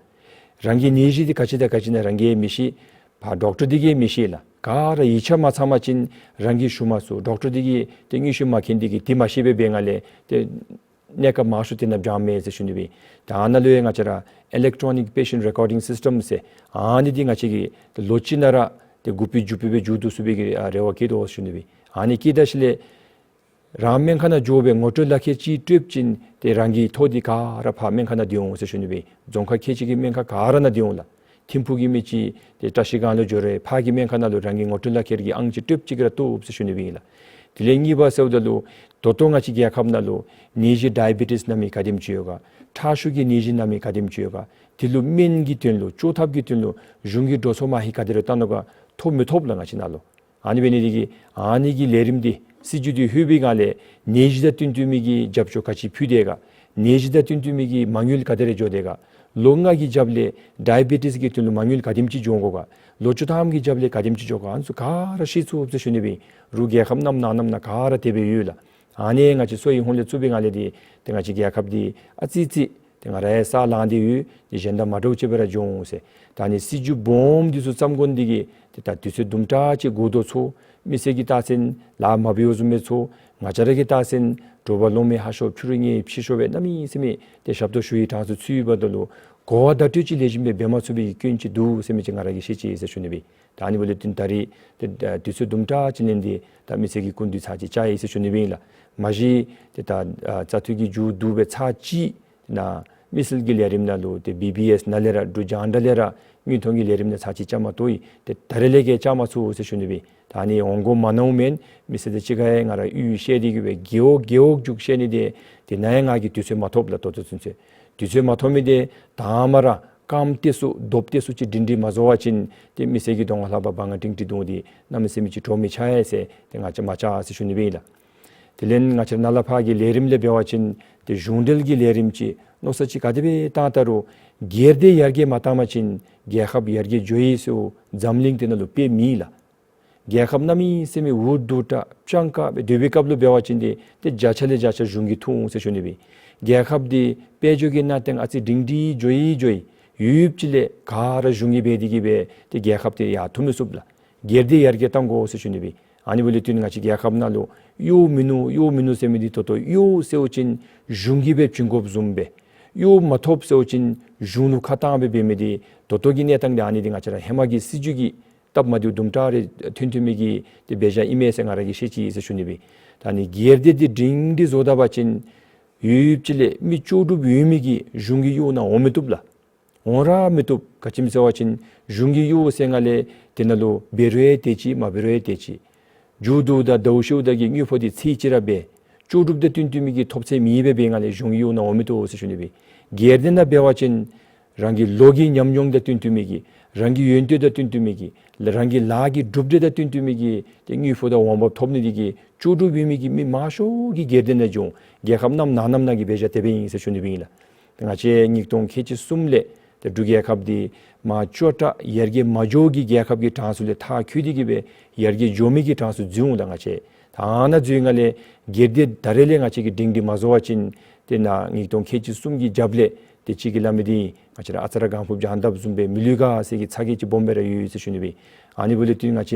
རང་གི་ནད་གཞི་འདི་ག་ཅི་དང་ག་ཅི་ཨིན་ན་རང་གིས་མི་ཤེས། ཕར་ཌོག་ཊར་འདི་གིས་མི་ཤེས་ལགས། ག་ར་ཡིག་ཆ་མ་ཚང་པ་ཅིན་རང་གིས་ཞུ་མ་ཚུགས། ཌོག་ཊར་འདི་གིས་ཏེ་དངོས་གཞི་མ་མཁྱེན་འདི་གིས་འདི་མ་ཤེས་པར་འབད་ནི་ལས་ཏེ་གནས་སྐབས་མང་ཤོས་དེ་ནང་འབྱང་མས་ཟེར་ཞུ་ནི་སྦེ། ད་ཨ་ནཱ་ལུ་ཡང་ང་བཅས་ར་ཨི་ལེག་ཊོ་རོ་ནིག་པེ་ཤེནཊ་རེ་ཀོར་ཌིང་སིསི་ཊམ་ཟེར་ཨ་ནི་འདི་ང་བཅས་ཀྱིས་ཏེ་ལོ་གཅིག་ནང་ར་ཏེ་འགོ་དཔེ་མཇུག་དཔེ་སྦེ་མཇུག་བསྡུ་ཚུགས་པའི་གི་ཨ་རེ་བ་བསྐྱེད་དོ་ཟེར་ཞུ་ནི་སྦེ། ཨ་ནི་བསྐྱེད་ད་ཞིནམ་ལས་རང་སྨན་ཁང་ནང་འགྱོ་སྦེ་ངོ་སྤྲོད་ལག་ཁྱེར་ཅིག་སྤྲོདཔ་ཅིན་ཏེ་རང་གི་ཐོ་འདི་ག་ར་ཕར་སྨན་ཁང་ནང་སྡོད་འོང་ཟེར་ཞུ་ནི་སྦེ། རྫོང་ཁག་ཁལ་གཅིག་གི་སྨན་ཁང་ག་ར་ནང་སྡོད་འོང་ལགས། ཐིམ་ཕུག་གི་མི་ཅིག་ཏེ་བཀྲ་ཤིས་སྒང་ལུ་འགྱོ་རུང་ཕར་གྱི་སྨན་ཁང་ནང་ལུ་རང་གི་ངོ་སྤྲོད་ལག་ཁྱེར་གྱི་ཨང་ཅིག་སྤྲོདཔ་ཅིག་ར་བཏུབ་ཟེར་ཞུ་ནི་སྦེ་ཨིན་ལགས། དེ་ལས་གཉིས་པ་ཟེརཝ་ད་ལུ་ད་ལྟོ་ང་བཅས་རྒྱལ་ཁབ་ནང་ལུ་ནད་གཞི་ཌའི་བེ་ཊིས་ནང་མི་ག་དེམ་ཅིག་ཡོད་ག། ཁྲག་ཤུགས་ཀྱི་ནད་གཞི་ནང་མི་ག་དེམ་ཅིག་ཡོད་ག། དེ་ལུ་སྨན་གྱི་དོན་ལུ་བཅོས་ཐབས་ཀྱི་དོན་ལུ་གཞུང་གིས་འགྲོ་སོང་མ་ཧེ་ག་དེ་ར་བཏང་ནུག་ག། ཐོབ་མི་ཐོབ་ལགས་ང་བཅས་ནང་ལུ། ཨ་ནི་འབད་ནི་དེ་གིས་ཨ་ནི་གི་ལས་རིམ་འདི་སྲིད་བྱུས་འདི་ལྷོད་པའི་སྒང་ལས་ནད་གཞི་དང་བསྟུན་བསྟུན་མི་གི་རྒྱབ་སྐྱོར་ག་ཅི་ཕུལ་དེས་ག། ནད་གཞི་དང་བསྟུན་བསྟུན་མི་གི་མ་དངུལ་ག་དེ་ར་འགྱོ་དེས་ག། ལོ་ལྔ་གི་རྒྱབ་ལས་ཌའི་བེ་ཊིས་ཀྱི་དོན་ལུ་མ་དངུལ་ག་དེམ་ཅིག་འགྱོ་དགོ་ག། ལོ་བཅུ་ཐམ་གྱི་རྒྱབ་ལས་ག་དེམ་ཅིག་འགྱོ་ག། ཨ་ནི་ཚུ་ག་ར་ཤེས་ཚུགས་ཟེར་ཞུ་ནི་སྦེ་ཨིན། རོགས་རྒྱལ་ཁབ་རྣམས་ནང་རྣམས་ནང་ག་ར་དེ་སྦེ་ཡོད་ལགས། ཨ་ནི་ང་བཅས་ཚུ་གི་ཧོངས་ལས་བཙུགས་པའི་སྒང་ལས་འདི་ཏེ་ང་བཅས་རྒྱལ་ཁབ་འདི་ཨ་ཙི་ཙི་ཏེ་ང་ར་ཡང་ས་ལངས་ཏེ་ཡོད། ཏེ་གཞན་དང་མ་འདྲཝ་ཅིག་སྦེ་ར་འགྱོ་འོང་ཟེར། ད་ཨ་ནི་སྲིད་བྱུས་སྦོམ་འདི་ཚུ་བརྩམ་དགོ་ནི་འདི་གིས་ཏེ་ད་དུས་ཚོད་དུམ་གྲ་ཅིག་འགོར་དོ་ཚོར། མི་སེར་གྱིས་བལྟ་ས་ཅིན་ལཱ་མ་འབད་བཟུམ་སྦེ་ཚོར། ང་བཅས་ར་གིས་བལྟ་ས་ཅིན་དྲོ་པ་ལོང་མེད་ཧ་ཤོས་ཕྱི་རུ་ཉལ་ཕྱི་ཤོས་སྦེ་གནམ་མེད་ས་མེད་ཏེ་ཞབས་ཏོག་ཞུ་ནིའི་གྲངས་སུ་ཚུད་པ་ད་ལུ་གོ་བ་བརྡ་སྤྲོད་ཅིག་ལེགས་ཤོམ་སྦེ་འབད་མ་ཚུགས་པའི་སྐྱོན་ཅིག་འདུག་ཟེར་མི་ཅིག་ང་ར་གིས་ཤེས་ཅི་ཟེར་ཞུ་ནི་སྦེ་ཨིན། ད་ཨ་ནི་འབདཝ་ལས་བརྟེན་ད་རེས་ཏེ་ད་དུས་ཚོད་དུམ་གྲ་ཅིག་ལེན་ཏེ་ད་མི་སེར་གྱི་སྐུ་མདུན་ཚར་གཅིག་བཅར་ཡི་ཟེར་ཞུ་ནི་སྦེ་ཨིན་ལགས། མ་གཞི་ཏེ་ད་ཨ་བཙག་འཐུ་གི་མཇུག་བསྡུ་བའི་ཚར་གཅིག་ནང་མི་སེར་གྱི་ལས་རིམ་ནང་ལུ་ཏེ་བི་བི་ཨེསི་ནང་ལས་ར་འབྲུག་རྒྱང་བསྒྲགས་ལས་ར་དངོས་མཐོང་གི་ལས་རིམ་ནང་ཚར་གཅིག་བཅར་མ་གཏོགས་ཨིན། ཏེ་ད་རེས་ལས་ཀྱི་བཅར་མ་ཚུགས་ཟེར་ཞུ་ནི་སྦེ་ཨིན། ད་ཨ་ནི་འོང་དགོ་མ་མནོཝ་མེན། མི་སེར་དང་གཅིག་ཁར་ཡང་ང་ར་ཡོད་བཤད་དེ་གི་སྦེ་རྒེད་འོག་རྒེད་འོག་བཅུག་བཤད་ནི་དེ་དེ་ནང་ཡང་ང་གིས་དུས་ཚོད་མ་ཐོབ་ལགས། ད་ལྟོ་ཚུན་ཚོད་དུས་ཚོད་མ་ཐོབ་མི་དེ་དང་པ་ར་རྐངམ་ཏོག་ཙམ་རྡོབ་ཏོག་ཙམ་ཅིག་སྒྲིང་སྒྲི་མ་བཟོ་བ་ཅིན་ཏེ་མི་སེར་གྱི་གདོང་ཁ་ལས་ཕར་འབངས་ང་སྒྲིང་སྒྲི་འདུག་འདི་གནམ་མེད་ས་མེད་ཅིག་དྲོ་མི་ཆགས་ཡ་ཟེར་ཏེ་ང་བཅས་མ་བཅར་ཟེར་ཞུ་ནི་སྦེ་ཨིན་ལགས། དེ་ལས་ང་བཅས་ནཱ་ལས་ཕར་གྱི་ལས་རིམ་ལས་འབད་བ་ཅིན་ཏེ་གཞུང་འབྲེལ་གྱི་ལས་རིམ་ཅིག་མནོ་བསམ་ཅིག་ག་དེ་སྦེ་བཏང་ད་རུང་སྒེར་སྡེ་ཡར་རྒྱས་མ་བཏང་པ་ཅིན་རྒྱལ་ཁབ་ཡར་རྒྱས་འགྱོ་ཡི་ཟེར་འཛམ་གླིང་འདི་ནང་ལུ་དཔེ་མེད་ལགས། རྒྱལ་ཁབ་གནམ་མེད་ས་མེད་འུ་སྡུག་དྲགས་སྤྱང་ཀ་སྦེ་སྡོད་པའི་སྐབས་ལུ་འབད་བ་ཅིན་ཏེ་ཏེ་བརྒྱ་ཆ་ལས་བརྒྱ་ཆ་གཞུང་གིས་འཐུ་འོང་ཟེར་ཞུ་ནི་སྦེ་ཨིན། རྒྱལ་ཁབ་འདི་དཔལ་འབྱོར་གྱི་གནས་སྟངས་ཨ་ཙི་སྒྲིང་སྒྲི་འགྱོ་ཡི་འགྱོ་ཡི་ཡུདཔ་ཅིག་ལས་ག་ར་གཞུང་གིས་འབད་དེ་གི་སྦེ་ཏེ་རྒྱལ་ཁབ་འདི་ཡར་འཐུ་མི་ཚུགས་ལགས། སྒེར་སྡེ་ཡར་རྒྱས་བཏང་དགོ་ཟེར་ཞུ་ནི་སྦེ་ཨིན། ཨ་ནི་འབདཝ་ལས་བརྟེན་ང་བཅས་རྒྱལ་ཁབ་ནང་ལུ་གཡོག་མིན་ནུག་གཡོག་མིན་ནུག་ཟེར་མི་འདི་ད་ལྟོ་གཡོག་ཟེར་བ་ཅིན་གཞུང་གིས་སྦེ་བྱིན་དགོཔ་བཟུམ་སྦེ་གཡོག་མ་ཐོབ་ཟེར་བ་ཅིན་གཞུང་ལུ་ཁ་བཏང་སྦེ་འབད་མི་འདི་ད་ལྟོ་གི་གནས་སྟངས་འདི་ཨ་ནི་འདི་ང་བཅས་ར་ཧེ་མ་གི་སྲིད་བྱུས་ཀྱི་སྟབས་མ་བདེཝ་དུམ་གྲ་རེ་ཐོན་ཐོན་མི་གི་ཏེ་འབད་བཞག་ཨིན་མས་ཟེར་ང་ར་གིས་ཤེས་ཅི་ཟེར་ཞུ་ནི་སྦེ་ཨིན། ད་ཨ་ནི་སྒེར་སྡེ་འདི་སྒྲིང་སྒྲི་བཟོ་ད་པ་ཅིན་ཡུདཔ་ཅིག་ལས་མི་ལྕོགས་གྲུབ་ཡོད་མི་གིས་གཞུང་གི་གཡོག་ནང་འོང་མི་བཏུབ་ལགས། འོང་ར་མི་བཏུབ། ག་ཅི་སྨོ་ཟེར་བ་ཅིན་གཞུང་གི་གཡོག་ཟེར་སྒང་ལས་དེ་ནང་ལུ་འབད་རུང་ཡང་དེ་ཅིག་མ་འབད་རུང་ཡང་དེ་ཅིག། མཇུག་བསྡུཝ་ད་ཟླཝ་ཤིཝ་ད་གི་དངུལ་ཕོགས་འདི་ཚད་ཅིག་ར་འབད། ལྕོགས་གྲུབ་དང་བསྟུན་བསྟུན་མི་གི་ཐོབ་ཚད་མེད་པར་འབད་སྒང་ལས་གཞུང་གི་གཡོག་ནང་འོང་མི་བཏུབ་ཟེར་ཞུ་ནི་སྦེ་ཨིན། སྒེར་སྡེ་ནང་འབད་བ་ཅིན་རང་གི་ལོ་གི་ཉམས་མྱོང་དང་བསྟུན་བསྟུན་མི་གི་རང་གི་ཡོན་ཏན་དང་བསྟུན་བསྟུན་མི་གི་རང་གི་ལཱ་གི་གྲུབ་འབྲས་དང་བསྟུན་བསྟུན་མི་གི་ཏེ་དངུལ་ཕོགས་དང་འོང་འབབ་ཐོབ་ནི་འདི་གིས་ལྕོགས་གྲུབ་ཡོད་མི་གི་མི་མང་ཤོས་ཀྱིས་སྒེར་སྡེ་ནང་འགྱོ་འོང་། རྒྱལ་ཁབ་རྣམས་ནང་རྣམས་ནང་གི་འབད་བཞག་དེ་སྦེ་ཨིན་ཟེར་ཞུ་ནི་སྦེ་ཨིན་ལགས། ང་བཅས་ཉིས་སྟོང་ཁལ་གཅིག་གསུམ་ལས་ཏེ་འབྲུག་རྒྱལ་ཁབ་འདི་མ་ལྕོགས་དྲགས་ཡར་རྒྱས་མ་འགྱོ་གི་རྒྱལ་ཁབ་ཀྱི་གྲངས་སུ་ལས་མཐར་འཁྱོལ་ཏེ་གི་སྦེ་ཡར་རྒྱས་འགྱོ་མི་གི་གྲངས་སུ་འཛུལ་འོང་ལགས། ང་བཅས་ད་ཨ་ནཱ་འཛུལ་སྒང་ལས་སྒེར་སྡེ་ད་རེས་ལས་ང་བཅས་ཀྱིས་སྒྲིང་སྒྲི་མ་བཟོ་བ་ཅིན་ཏེ་ནཱ་ཉིས་སྟོང་ཁལ་གཅིག་གསུམ་གྱི་རྒྱབ་ལས་ཏེ་ཅིག་གིས་སླབ་མི་འདི་ང་བཅས་ར་ཨ་ཙ་ར་གང་ཕུབ་རྒྱང་བརྡབ་བཟུམ་སྦེ་མི་ལུས་ག་ཟེར་གྱི་ཚ་གྱང་ཅིག་སྦོམ་སྦེ་ར་ཡོད་ཟེར་ཞུ་ནི་སྦེ་ཨིན། ཨ་ནི་འབདཝ་ལས་བརྟེན་ང་བཅས་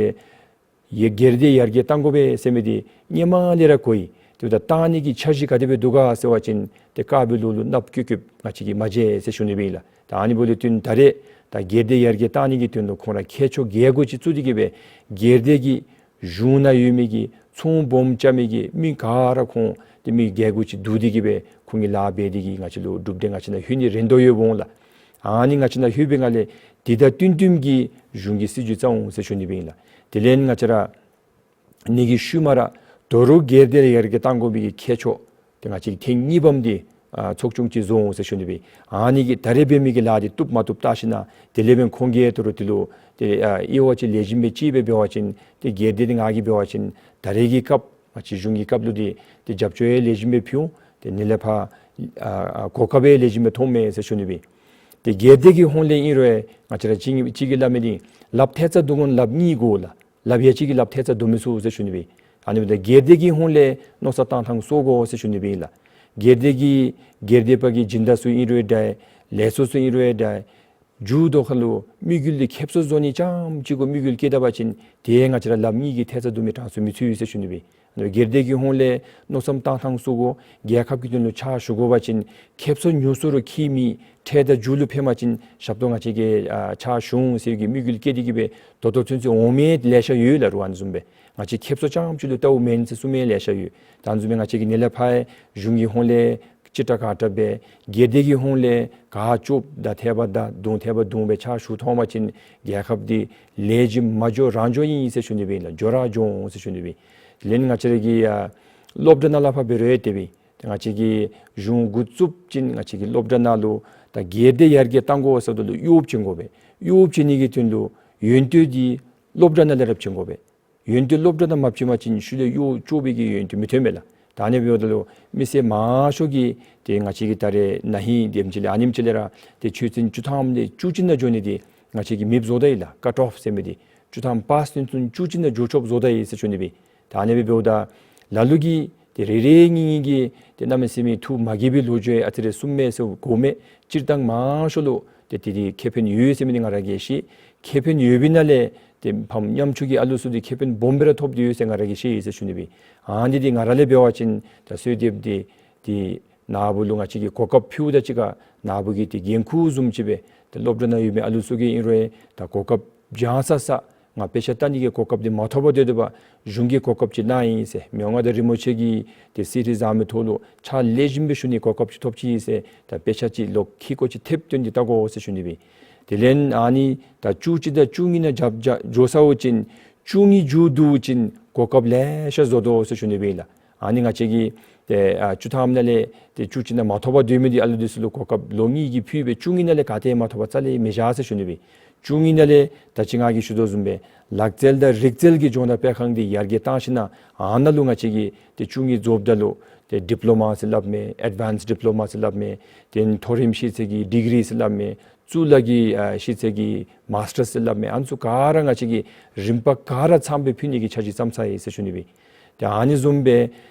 ཡ་སྒེར་སྡེ་ཡར་རྒྱས་བཏང་དགོ་པས་ཟེར་མི་འདི་སྔོན་མ་ལས་ར་གོ་ཡི། དེ་འབདཝ་ད་བཏང་ནི་གི་འཆར་གཞི་ག་དེ་སྦེ་འདུག་ག་ཟེར་བ་ཅིན་ཏེ་དཀརཔོ་ལུ་ལུ་གནགཔོ་ཀྱུག་ཀྱུགཔོ་ང་བཅས་ཀྱིས་མ་མཇལ་ཟེར་ཞུ་ནི་སྦེ་ཨིན་ལགས། ད་ཨ་ནི་འབདཝ་ལས་བརྟེན་ད་རེས་ད་སྒེར་སྡེ་ཡར་རྒྱས་བཏང་ནི་གི་དོན་ལུ་ཁོང་ར་མཁས་མཆོག་བརྒྱད་དགུ་ཅིག་བཙུགས་ཏེ་གི་སྦེ་སྒེར་སྡེ་གི་གཞུང་ནང་ཡོད་མི་གི་ཚོང་སྦོམ་རྐྱབ་མི་གི་མི་ག་ར་ཁོང་ཏེ་མི་བརྒྱད་དགུ་ཅིག་བསྡུ་སྟེ་གི་སྦེ་ཁོང་གིས་ལཱ་འབད་དེ་གི་ང་བཅས་ལུ་གྲུབ་འབྲས་ང་བཅས་ནང་ལྷོད་ནི་རན་དོ་ཡོདཔ་འོང་ལགས། ཨ་ནི་ང་བཅས་ནང་ལྷོད་པའི་སྒང་ལས་དེ་དང་བསྟུན་བསྟུན་གྱི་གཞུང་གི་སྲིད་བྱུས་བརྩམ་འོང་ཟེར་ཞུ་ནི་སྦེ་ཨིན་ལགས། དེ་ལས་ང་བཅས་ར་ནི་གི་ཤུལ་མ་ར་དོ་རུང་སྒེར་སྡེ་ཡར་རྒྱས་བཏང་དགོ་པའི་གི་མཁས་མཆོག་ཏེ་ང་བཅས་ཀྱི་ཐེངས་གཉིས་པམ་འདི་ཨ་ཚོགས་ཆུང་ཅིག་བཟོ་འོང་ཟེར་ཞུ་ནི་སྦེ་ཨིན། ཨ་ནི་གིས་ད་རེས་འབད་མི་གི་ལཱ་འདི་བཏུབ་མ་བཏུབ་བལྟ་ཞིན་ན་དེ་ལས་འབདན་ཁོང་གིས་དོ་རུང་དེ་ལུ་ཏེ་ཨ་དབྱེ་བ་ཅིག་ལེགས་ཤོམ་སྦེ་དཔྱད་སྦེ་འབད་བ་ཅིན་ཏེ་སྒེར་སྡེ་འདི་ང་གིས་འབད་བ་ཅིན་ད་རེས་ཀྱི་སྐབས་ང་བཅས་གཞུང་གི་སྐབས་ལུ་འདི་ཏེ་རྒྱབ་སྐྱོར་ཡང་ལེགས་ཤོམ་སྦེ་ཕུལ་འོང་། ཏེ་ནཱ་ལས་ཕར་ཨ་ཨ་གོ་སྐབས་ཡང་ལེགས་ཤོམ་སྦེ་ཐོབ་མས་ཟེར་ཞུ་ནི་སྦེ་ཨིན། ཏེ་སྒེར་སྡེ་གི་ཧོངས་ལས་ཨིན་རུང་ང་བཅས་ར་གཅིག་གཅིག་གིས་སླབ་མི་འདི་ལགཔ་ཐལ་རྩ་བརྡུང་གོ་ལགཔ་གཉིས་དགོ་ལགས། ལགཔ་ཡ་གཅིག་གིས་ལགཔ་ཐལ་རྩ་བརྡུང་མི་ཚུགས་ཟེར་ཞུ་ནི་སྦེ་ཨིན། ཨ་ནི་འབདཝ་ད་སྒེར་སྡེ་གི་ཧོངས་ལས་མནོ་བསམ་བཏང་ཐངས་བཟོ་དགོ་ཟེར་ཞུ་ནི་སྦེ་ཨིན་ལགས། སྒེར་སྡེ་གི་སྒེར་སྡེ་པ་གི་སྦྱིན་བདག་ཚུ་ཨིན་རུང་འདྲ་ལས་ཚོགས་ཚུ་ཨིན་རུང་འདྲ་མཇུག་ཐོག་ཁ་ལུ་དམིགས་ཡུལ་འདི་ཁེབ་སང་བཟོ་ནི་རྐྱངམ་ཅིག་གུ་དམིགས་ཡུལ་བསྐྱེད་ད་པ་ཅིན་ཏེ་ང་བཅས་ར་ལགཔ་གཉིས་ཀྱིས་ཐལ་རྩ་བརྡུང་མི་གྲངས་སུ་མི་ཚུད་ཟེར་ཞུ་ནི་སྦེ་ཨིན། སྒེར་སྡེ་གི་ཧོངས་ལས་མནོ་བསམ་བཏང་ཐངས་བཟོ་དགོ། རྒྱལ་ཁབ་ཀྱི་དོན་ལུ་ཕྱག་ཞུ་དགོ་པ་ཅིན་ཁེབ་སང་ཉུང་སུ་ར་ཁྱད་མེད། འཕྲལ་དང་མཇུག་ལུ་ཕན་པ་ཅིན་ཞབས་ཏོག་ང་བཅས་ཀྱིས་ཨ་ཕྱག་ཞུ་འོང་ཟེར་གྱི་དམིགས་ཡུལ་བསྐྱེད་དེ་གི་སྦེ་ད་ལྟོ་ཚུན་ཚོད་འོང་མི་ལེ་ཤ་ཡོད་ལགས། རུང་ཨ་ནི་བཟུམ་སྦེ་ང་བཅས་ཁེབ་སང་རྐྱངམ་ཅིག་ལུ་བལྟཝ་མེན་ཟེར་གསུང་མི་ལེ་ཤ་ཡོད། ད་ཨ་ནི་བཟུམ་སྦེ་ང་བཅས་ཀྱིས་ནཱ་ལས་ཕར་གཞུང་གི་ཧོངས་ལས་ ཅི་དྲག་ག་དྲག་སྦེ་སྒེར་སྡེ་གི་ཧོང་ལས་ག་ལྕོགས་ད་ཐལ་བ་ད་བརྡུང་ཐལ་བ་བརྡུང་སྦེ་ཕྱག་ཞུ་མཐོང་བ་ཅིན་རྒྱལ་ཁབ་འདི་ལེགས་ཤོམ་མ་འགྱོ་རང་འགྱོ་ཨིན་ཟེར་ཞུ་ནི་སྦེ་ཨིན་ལགས། འགྱོ་ར་འགྱོ་འོང་ཟེར་ཞུ་ནི་སྦེ་ཨིན། དེ་ལས་ང་བཅས་ར་གི་ཨ་སློབ་གྲྭ་ནང་ལས་ཕར་འབད་རུང་ཡང་དེ་སྦེ་ཨིན། ཏེ་ང་བཅས་ཀྱིས་གཞུང་འགོ་བཙུགས་ཅིན་ང་བཅས་ཀྱིས་སློབ་གྲྭ་ནང་ལུ་ད་སྒེར་སྡེ་ཡར་རྒྱས་གཏང་དགོ་ཟེརཝ་ད་ལུ་གཡོགཔ་བྱིན་དགོ་པས། གཡོགཔ་བྱིན་ནི་གི་དོན་ལུ་ཡོན་ཏན་འདི་སློབ་གྲྭ་ནང་ལས་ར་བྱིན་དགོ་པས། ཡོན་ཏན་སློབ་གྲྭ་ནང་མ་བྱིན་པ་ཅིན་ཤུལ་ལས་གཡོག་བཅོ་བའི་གི་ཡོན་ཏན་མི་ཐོན་པས་ལགས། ད་ཨ་ནི་འབདཝ་ད་ལུ་མི་སེར་མང་ཤོས་ཀྱིས་ཏེ་ང་བཅས་ཀྱིས་ད་རེས་ན་ཧིང་དེམ་ཅིག་ལས་ཨ་ནེམ་ཅིག་ལས་ར་ཏེ་ཆོས་ཚན་བཅུ་ཐམ་ལས་བཅུ་གཅིག་ནང་འགྱོ་ནི་འདི་ང་བཅས་ཀྱིས་མེདཔ་བཟོ་ད་ཡི་ལགས། ཀཊ་ཨོཕ་ཟེར་མི་འདི་བཅུ་ཐམ་པཱསི་ཚུན་ཚོད་བཅུ་གཅིག་ནང་འགྱོ་ཆོགཔ་བཟོ་ད་ཡི་ཟེར་ཞུ་ནི་སྦེ་ཨིན། ད་ཨ་ནི་སྦེ་འབདཝ་ད་ལ་ལུ་གིས་ཏེ་རེ་རེ་གཉིས་གཉིས་ཀྱིས་ཏེ་གནམ་མེད་ས་མེད་ཐུགས་མ་དགྱེས་པའི་ལོ་རྒྱུས་ཨ་ཙི་རེ་གསུངམ་མས་ཟེར་གོཝ་མས། སྤྱིར་བཏང་མང་ཤོས་ལུ་ཏེ་དེ་འདི་ཁེ་ཕན་ཡོད་ཟེར་མི་འདི་ང་ར་གིས་ཤེས། ཁེ་ཕན་ཡོད་པའི་ནང་ལས་ཏེ་ཕམ་ཉམ་ཆུང་གི་ཨ་ལུ་ཚུ་འདི་ཁེ་ཕན་སྦོམ་སྦེ་ར་ཐོབ་སྟེ་ཡོད་ཟེར་ང་ར་གིས་ཤེས་ཡི་ཟེར་ཞུ་ནི་སྦེ་ཨིན། ཨ་ནི་འདི་ང་ར་ལས་འབད་བ་ཅིན་ད་གསོལ་འདེབས་འདི་ཏེ་ནཱ་བུ་ལུ་ང་བཅས་ཀྱིས་གོ་སྐབས་ཕུལཝ་ད་གཅིག་ཁར་ནཱ་བུ་གིས་ཏེ་འགན་ཁུར་བཟུམ་ཅིག་སྦེ་ཏེ་སློབ་གྲྭ་ནང་ཡོད་མི་ཨ་ལུ་ཚུ་གིས་ཨིན་རུང་ད་གོ་སྐབས་བྱང་ས་ས་ང་དཔེ་ཆ་ལྟ་ནི་གི་གོ་སྐབས་འདི་མ་ཐོབ་པར་སྡོད་སྡོདཔ་གཞུང་གིས་གོ་སྐབས་ཅིག་གནང་ཡི་ཟེར། མི་དབང་མངའ་བདག་རིན་པོ་ཆེ་གིས་ཏེ་གསེར་ཁྲི་བཟང་མོའི་ཐོག་ལུ་ཕྱག་ལེགས་ཤོམ་སྦེ་ཞུ་ནི་གོ་སྐབས་ཅིག་ཐོབ་ཅི་ཟེར་ད་དཔེ་ཆ་ཅིག་ལོག་ཁྱི་ཀོ་ཅིག་ཐེབས་བཏོན་ཏེ་བལྟ་དགོ་ཟེར་ཞུ་ནི་སྦེ་ཨིན། དེ་ལས་ཨ་ནི་ད་བཅུ་གཅིག་དང་བཅུ་གཉིས་ནང་རྒྱབ་རྒྱབ་འགྱོ་ཚརཝ་ཅིན་བཅུ་གཉིས་མཇུག་བསྡུཝ་ཅིན་གོ་སྐབས་ལེ་ཤ་བཟོ་དོ་ཟེར་ཞུ་ནི་སྦེ་ཨིན་ལགས། ཨ་ནི་ང་བཅས་ཀྱིས་ཏེ་ཨ་བཅུ་ཐམ་ནང་ལས་ཏེ་བཅུ་གཅིག་ནང་མ་ཐོབ་པར་སྡོད་མི་འདི་ཨ་ལུ་འདི་ཚུ་ལུ་གོ་སྐབས་ལོ་གཉིས་ཀྱི་ཕུལ་སྦེ་བཅུ་གཉིས་ནང་ལས་ག་ཏེ་མ་ཐོབ་པར་རྩ་ལས་མི་བཞག་ཟེར་ཞུ་ནི་སྦེ་ཨིན། བཅུ་གཉིས་ནང་ལས་ད་ཅི་ང་གིས་ཞུ་དོ་བཟུམ་སྦེ་ལག་རྩལ་དང་རིག་རྩལ་གྱི་སྦྱོང་བརྡར་སྤེལ་ཁང་འདི་ཡར་རྒྱས་བཏང་ཞིནམ་ཨ་ནཱ་ལུ་ང་བཅས་ཀྱིས་ཏེ་བཅུ་གཉིས་རྫོགསཔ་ད་ལུ་ཏེ་ཌིཔ་ལོ་མ་ཟེར་སླབ་མས། ཨེཌ་ཝཱནསི་ཌིཔ་ལོ་མ་ཟེར་སླབ་མས། ཏེ་མཐོ་རིམ་ཤེས་ཚད་ཀྱི་ཌིག་རི་ཟེར་སླབ་མས། གཙུག་ལག་གི་ཨ་ཤེས་ཚད་ཀྱི་མཱསི་ཊར་ཟེར་སླབ་མས། ཨ་ནི་ཚུ་ག་ར་ང་བཅས་ཀྱིས་རིམ་པ་ག་ར་ཚངམ་སྦེ་ཕུལ་ནི་གི་འཆར་གཞི་བརྩམས་ཚར་ཡི་ཟེར་ཞུ་ནི་སྦེ་ཨིན། ཏེ་ཨ་ནི་བཟུམ་སྦེ་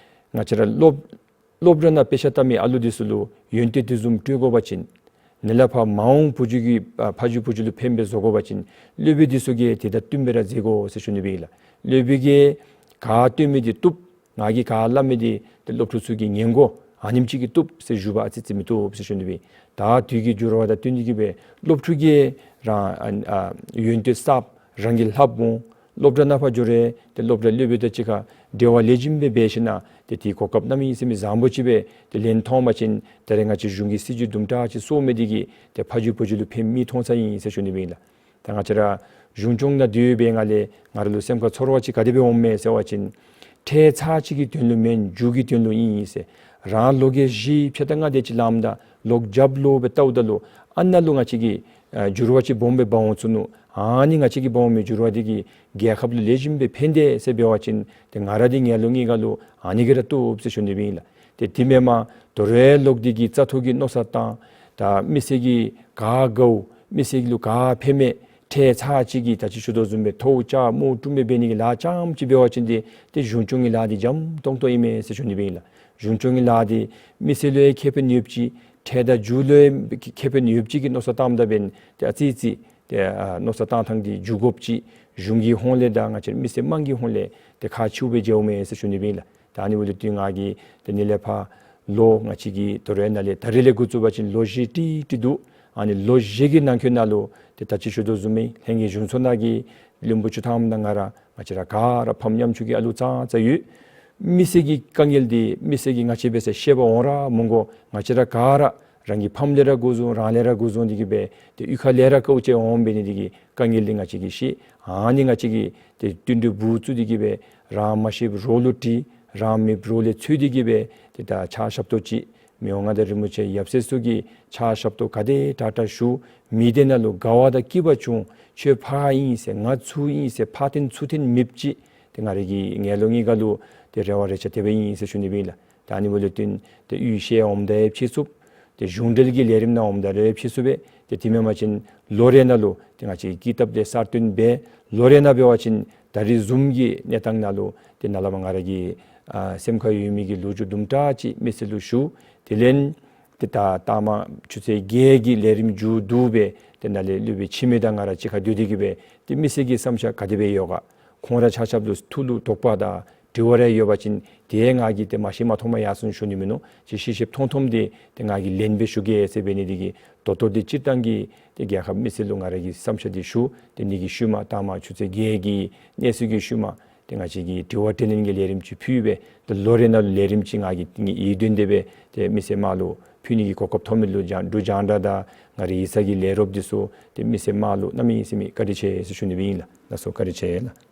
ང་བཅས་ར་སློབ་སློབ་གྲྭ་ནང་དཔེ་ཆ་ལྟ་མི་ཨ་ལུ་འདི་ཚུ་ལུ་ཡོན་ཏན་དེ་བཟུམ་སྤྲོད་དགོ་པ་ཅིན་ནཱ་ལས་ཕར་མ་འོངས་བུ་རྒྱུད་ཀྱི་ཨ་ཕ་རྒྱུད་བུ་རྒྱུད་ལུ་ཕན་པའི་བཟོ་དགོ་པ་ཅིན་སློབ་དཔོན་འདི་ཚུ་གིས་དེ་དང་བསྟུན་སྦེ་ར་མཛད་དགོ་ཟེར་ཞུ་ནི་སྦེ་ཨིན་ལགས། སློབ་དཔོན་གྱིས་ག་སྟོན་མི་འདི་བཏུབ། ང་གིས་ག་སླབ་མི་འདི་ཏེ་སློབ་ཕྲུག་ཚུ་གིས་ཉན་དགོ། ཨ་ནེམ་ཅིག་གིས་བཏུབ་ཟེར་ཞུ་བ་ཨ་ཙི་ཅིག་མི་བཏུབ་ཟེར་ཞུ་ནི་སྦེ་ཨིན། ད་དུས་ཀྱི་འགྱུར་བ་དང་བསྟུན་ཏེ་གིས་སྦེ་སློབ་ཕྲུག་གིས་རང་ཨ་ཨ་ཡོན་ཏན་གསརཔ་རང་གིས་ལྷབ་འོང་། སློབ་གྲྭ་ནང་ཕར་འགྱོ་རུང་ཏེ་སློབ་གྲྭ་སློབ་དཔོན་དང་གཅིག་ཁར་འབྲེལ་བ་ལེགས་ཤོམ་སྦེ་འབད་ཞིནམ་ཏེ་དེའི་གོ་སྐབས་གནམ་མེད་ས་མེད་བཟང་པོ་ཅིག་སྦེ་ཏེ་ལེན་ཐོབ་པ་ཅིན་ད་རེས་ང་བཅས་གཞུང་གིས་སྲིད་བྱུས་དུམ་གྲ་ཅིག་སོང་མི་འདི་གིས་ཏེ་ཕ་རྒྱུད་བུ་རྒྱུད་ལུ་ཕན་མི་ཐོགས་ས་ཨིན་ཟེར་ཞུ་ནི་སྦེ་ཨིན་ལགས། ད་ང་བཅས་ར་གཞུང་སྐྱོང་ནང་སྡོད་པའི་སྒང་ལས་ང་ར་ལུ་སེམས་ཁར་ཚོར་བ་ཅིག་ག་དེ་སྦེ་འོངམ་མས་ཟེར་བ་ཅིན་འཕྲལ་ཚར་གཅིག་གི་དོན་ལུ་མེན་མཇུག་གི་དོན་ལུ་ཨིན་ཟེར། རང་ལོ་བརྒྱད་བཞི་ཕྱེད་དང་ལྔ་དེ་ཅིག་ལངམ་ད་ལོག་རྒྱབ་ལོག་སྦེ་བལྟཝ་ད་ལུ་ཨ་ནཱ་ལུ་ང་བཅས་ཀྱིས་ཨ་འགྱུར་བ་ཅིག་སྦོམ་སྦེ་འབག་འོང་ཚུགས་ནུག། ཨ་ནི་ང་བཅས་ཀྱིས་འབག་འོང་མི་འགྱུར་བ་འདི་གིས་རྒྱལ་ཁབ་ལུ་ལེགས་ཤོམ་སྦེ་ཕན་ཏེ་ཟེར་འབད་བ་ཅིན་ཏེ་ང་ར་འདི་ངན་ལྷད་གཉིས་ཀ་ལུ་ཨ་ནི་གིས་ར་བཏུབ་ཟེར་ཞུ་ནི་སྦེ་ཨིན་ལགས། ཏེ་དེ་མེན་པར་དོ་རུང་ལོག་སྟེ་གིས་རྩ་ཐོག་གི་མནོ་བསམ་བཏང་ད་མི་སེར་གྱིས་ག་དགའཝ་མི་སེར་ལུ་ག་ཕན་མི་འཕྲལ་ཚར་གཅིག་གི་ད་ཅི་ཞུ་དོ་བཟུམ་སྦེ་ཐོབ་བཅག་མུ་བཏུབ་སྦེ་འབད་ནི་གི་ལཱ་རྐྱངམ་ཅིག་འབད་བ་ཅིན་ཏེ་ཏེ་གཞུང་སྐྱོང་གི་ལཱ་འདི་འཇམ་ཏོང་ཏོ་ཨིན་མས་ཟེར་ཞུ་ནི་སྦེ་ཨིན་ལགས། གཞུང་སྐྱོང་གི་ལཱ་འདི་མི་སེར་ལུ་ཡང་ཁེ་ཕན་ཡོདཔ་ཅིག་འཕྲལ་དང་མཇུག་ལུ་ཡང་ཁེ་ཕན་ཡོདཔ་ཅིག་གི་མནོ་བསམ་བཏངམ་ད་འབདན་ཏེ་ཨ་ཙི་ཙི་ཏེ་ཨ་མནོ་བསམ་བཏང་ཐངས་འདི་འགྱུར་དགོཔ་ཅིག་གཞུང་གི་ཧོངས་ལས་དང་ང་བཅས་མི་སེར་དམངས་ཀྱི་ཧོངས་ལས་ཏེ་ཁག་ཆེཝ་སྦེ་མཇལཝ་མས་ཟེར་ཞུ་ནི་སྦེ་ཨིན་ལགས། ད་ཨ་ནི་འབདཝ་ལས་བརྟེན་ང་གིས་ཏེ་ནཱ་ལས་ཕར་ལོ་ང་བཅས་ཀྱིས་དོ་རུང་ནཱ་ལས་ད་རིས་ལས་འགོ་བཙུགས་པ་ཅིན་ལོ་བཞི་ཏིག་ཏིག་འདུག། ཨ་ནི་ལོ་བཞི་གི་ནང་འཁོད་ནང་ལུ་ཏེ་ད་ཅི་ཞུ་དོ་བཟུམ་སྦེ་ལྷན་རྒྱས་གཞུང་ཚོགས་ནང་གི་བློན་པོ་བཅུ་ཐམ་དང་ང་ར་ང་བཅས་ར་ག་ར་ཕམ་ཉམ་ཆུང་གི་ཨ་ལུ་ཙང་ཙང་ཡོད། མི་སེར་གྱི་དཀའ་ངལ་འདི་མི་སེར་གྱིས་ང་བཅས་འབད་སར་ཤེས་པར་འོང་ར་མི་འོང་། ང་བཅས་ར་ག་ར་རང་གི་ཕམ་ལས་ར་འགོ་བཟུང་རང་ལས་ར་འགོ་བཟུང་སྟེ་གིས་སྦེ་ཏེ་གཡུས་ཁ་ལས་ར་དཀའཝ་སྤྱད་འོང་འབད་ནི་འདི་གིས་དཀའ་ངལ་འདི་ང་བཅས་ཀྱིས་ཤེས། ཨ་ནི་ང་བཅས་ཀྱིས་ཏེ་བསྟུན་གྲོས་འབུ་བཙུགས་ཏེ་གིས་སྦེ་རང་མ་ཤེསཔ་རོགས་ལུ་དྲི་རང་མེདཔ་རོགས་ལས་འཚོལ་ཏེ་གིས་སྦེ་ཏེ་ད་ཕྱག་ཞབས་ཏོག་ཅིག་མི་དབང་མངའ་བདག་རིན་པོ་ཆེ་ཡབ་སྲས་ཚུ་གི་ཕྱག་ཞབས་ཏོག་ག་དེ་དྲག་དྲག་ཞུ། མི་སྡེ་ནང་ལུ་དགའ་བ་དང་སྐྱིད་པ་བྱུང་། ཁྱོད་ཕར་ཨིན་ཟེར་ང་ཚུར་ཨིན་ཟེར་ཕར་འཐེན་ཚུར་འཐེན་མེདཔ་ཅིག་ཏེ་ང་རའི་གི་ངན་ལྷད་གཉིས་ཀ་ལུ་ཏེ་རེ་བ་རེ་ཆ་དེ་སྦེ་ཨིན་ཟེར་ཞུ་ནི་སྦེ་ཨིན་ལགས། ད་ཨ་ནི་འབདཝ་ལས་བརྟེན་ཏེ་གཡུས་ཤར་འོངམ་ད་ཡང་ཕྱད་ཚུགས། ཏེ་གཞུང་འབྲེལ་གྱི་ལས་རིམ་ནང་འོངམ་ད་ར་ཡང་ཕྱད་ཚུགས་པས། ཏེ་དེ་མེན་པ་ཅིན་ལོ་རེ་ནང་ལུ་ཏེ་ང་བཅས་ཀྱིས་ཀི་དེབ་དེ་གསར་བཏོན་འབད། ལོ་རེ་ནང་འབད་བ་ཅིན་ད་རིས་བཟུམ་གྱི་གནས་སྟངས་ནང་ལུ་ཏེ་ནཱ་ལས་མར་ང་ར་གི་ཨ་སེམས་ཁར་ཡོད་མི་གི་ལོ་རྒྱུས་དུམ་གྲ་ཅིག་མི་སེར་ལུ་ཞུ། དེ་ལས་ཏེ་ད་ལྟ་མ་ཆུ་ཚོད་བརྒྱད་ཀྱི་ལས་རིམ་མཇུག་བསྡུ་སྦེ་ཏེ་ནཱ་ལས་སློབ་དཔོན་འཆི་མེད་དང་ང་ར་གཅིག་ཁར་སྡོད་དེ་གིས་སྦེ་ཏེ་མི་སེར་གྱི་བསམ་འཆར་ག་དེ་སྦེ་ཡོད་ག། ཁོང་ར་ཆ་ཁྱབ་ལུ་ཐུགས་ལུ་དོགས་པ་དང་དྲི་བ་རེ་ཡོད་པ་ཅིན་ཏེ་ང་གིས་ཏེ་མ་ཤེས་མ་མཐོང་མ་ཡར་སོང་ཞུ་ནི་མིན་ནུག། ཅིག་ཤེས་ཤེསཔ་མཐོང་མཐོངམ་འདི་ཏེ་ང་གིས་ལན་སྦེ་ཞུ་གེ་ཟེར་འབད་ནི་འདི་གིས་ད་ལྟོ་འདི་སྤྱིར་བཏང་གི་ཏེ་རྒྱལ་ཁབ་མི་སེར་ལུ་ང་ར་གི་བསམ་འཆར་འདི་ཞུ། ཏེ་ཨ་ནི་གི་ཤུལ་མ་ལྟ་མ་ཆུ་ཚོད་བརྒྱད་ཀྱི་གནས་ཚུལ་གྱི་ཤུལ་མ་ ཏེ་ང་བཅས་ཀྱིས་དྲི་བ་དྲིས་ལན་གྱི་ལས་རིམ་ཅིག་ཕུལ་སྦེ་ཏེ་ལོ་རེ་ནང་ལས་རིམ་ཅིག་ང་གིས་ཏེ་ངེའི་འོས་འདེམས་དེ་སྦེ་ཏེ་མི་སེར་དམངས་ལུ་ཕུལ་ནི་གི་གོ་སྐབས་ཐོབ་མི་ལུ་རྒྱང་འབྲུག་རྒྱང་བསྒྲགས་དང་ང་རའི་ཡིག་ཚང་གི་ལས་རོགསཔ་འདི་ཚུ་ཏེ་མི་སེར་དམངས་ལུ་གནམ་མེད་ས་མེད་བཀའ་དྲིན་ཆེ་ཟེར་ཞུ་ནི་སྦེ་ཨིན་ལགས། ལགས་སོ། བཀའ་དྲིན་ཆེ་ལགས།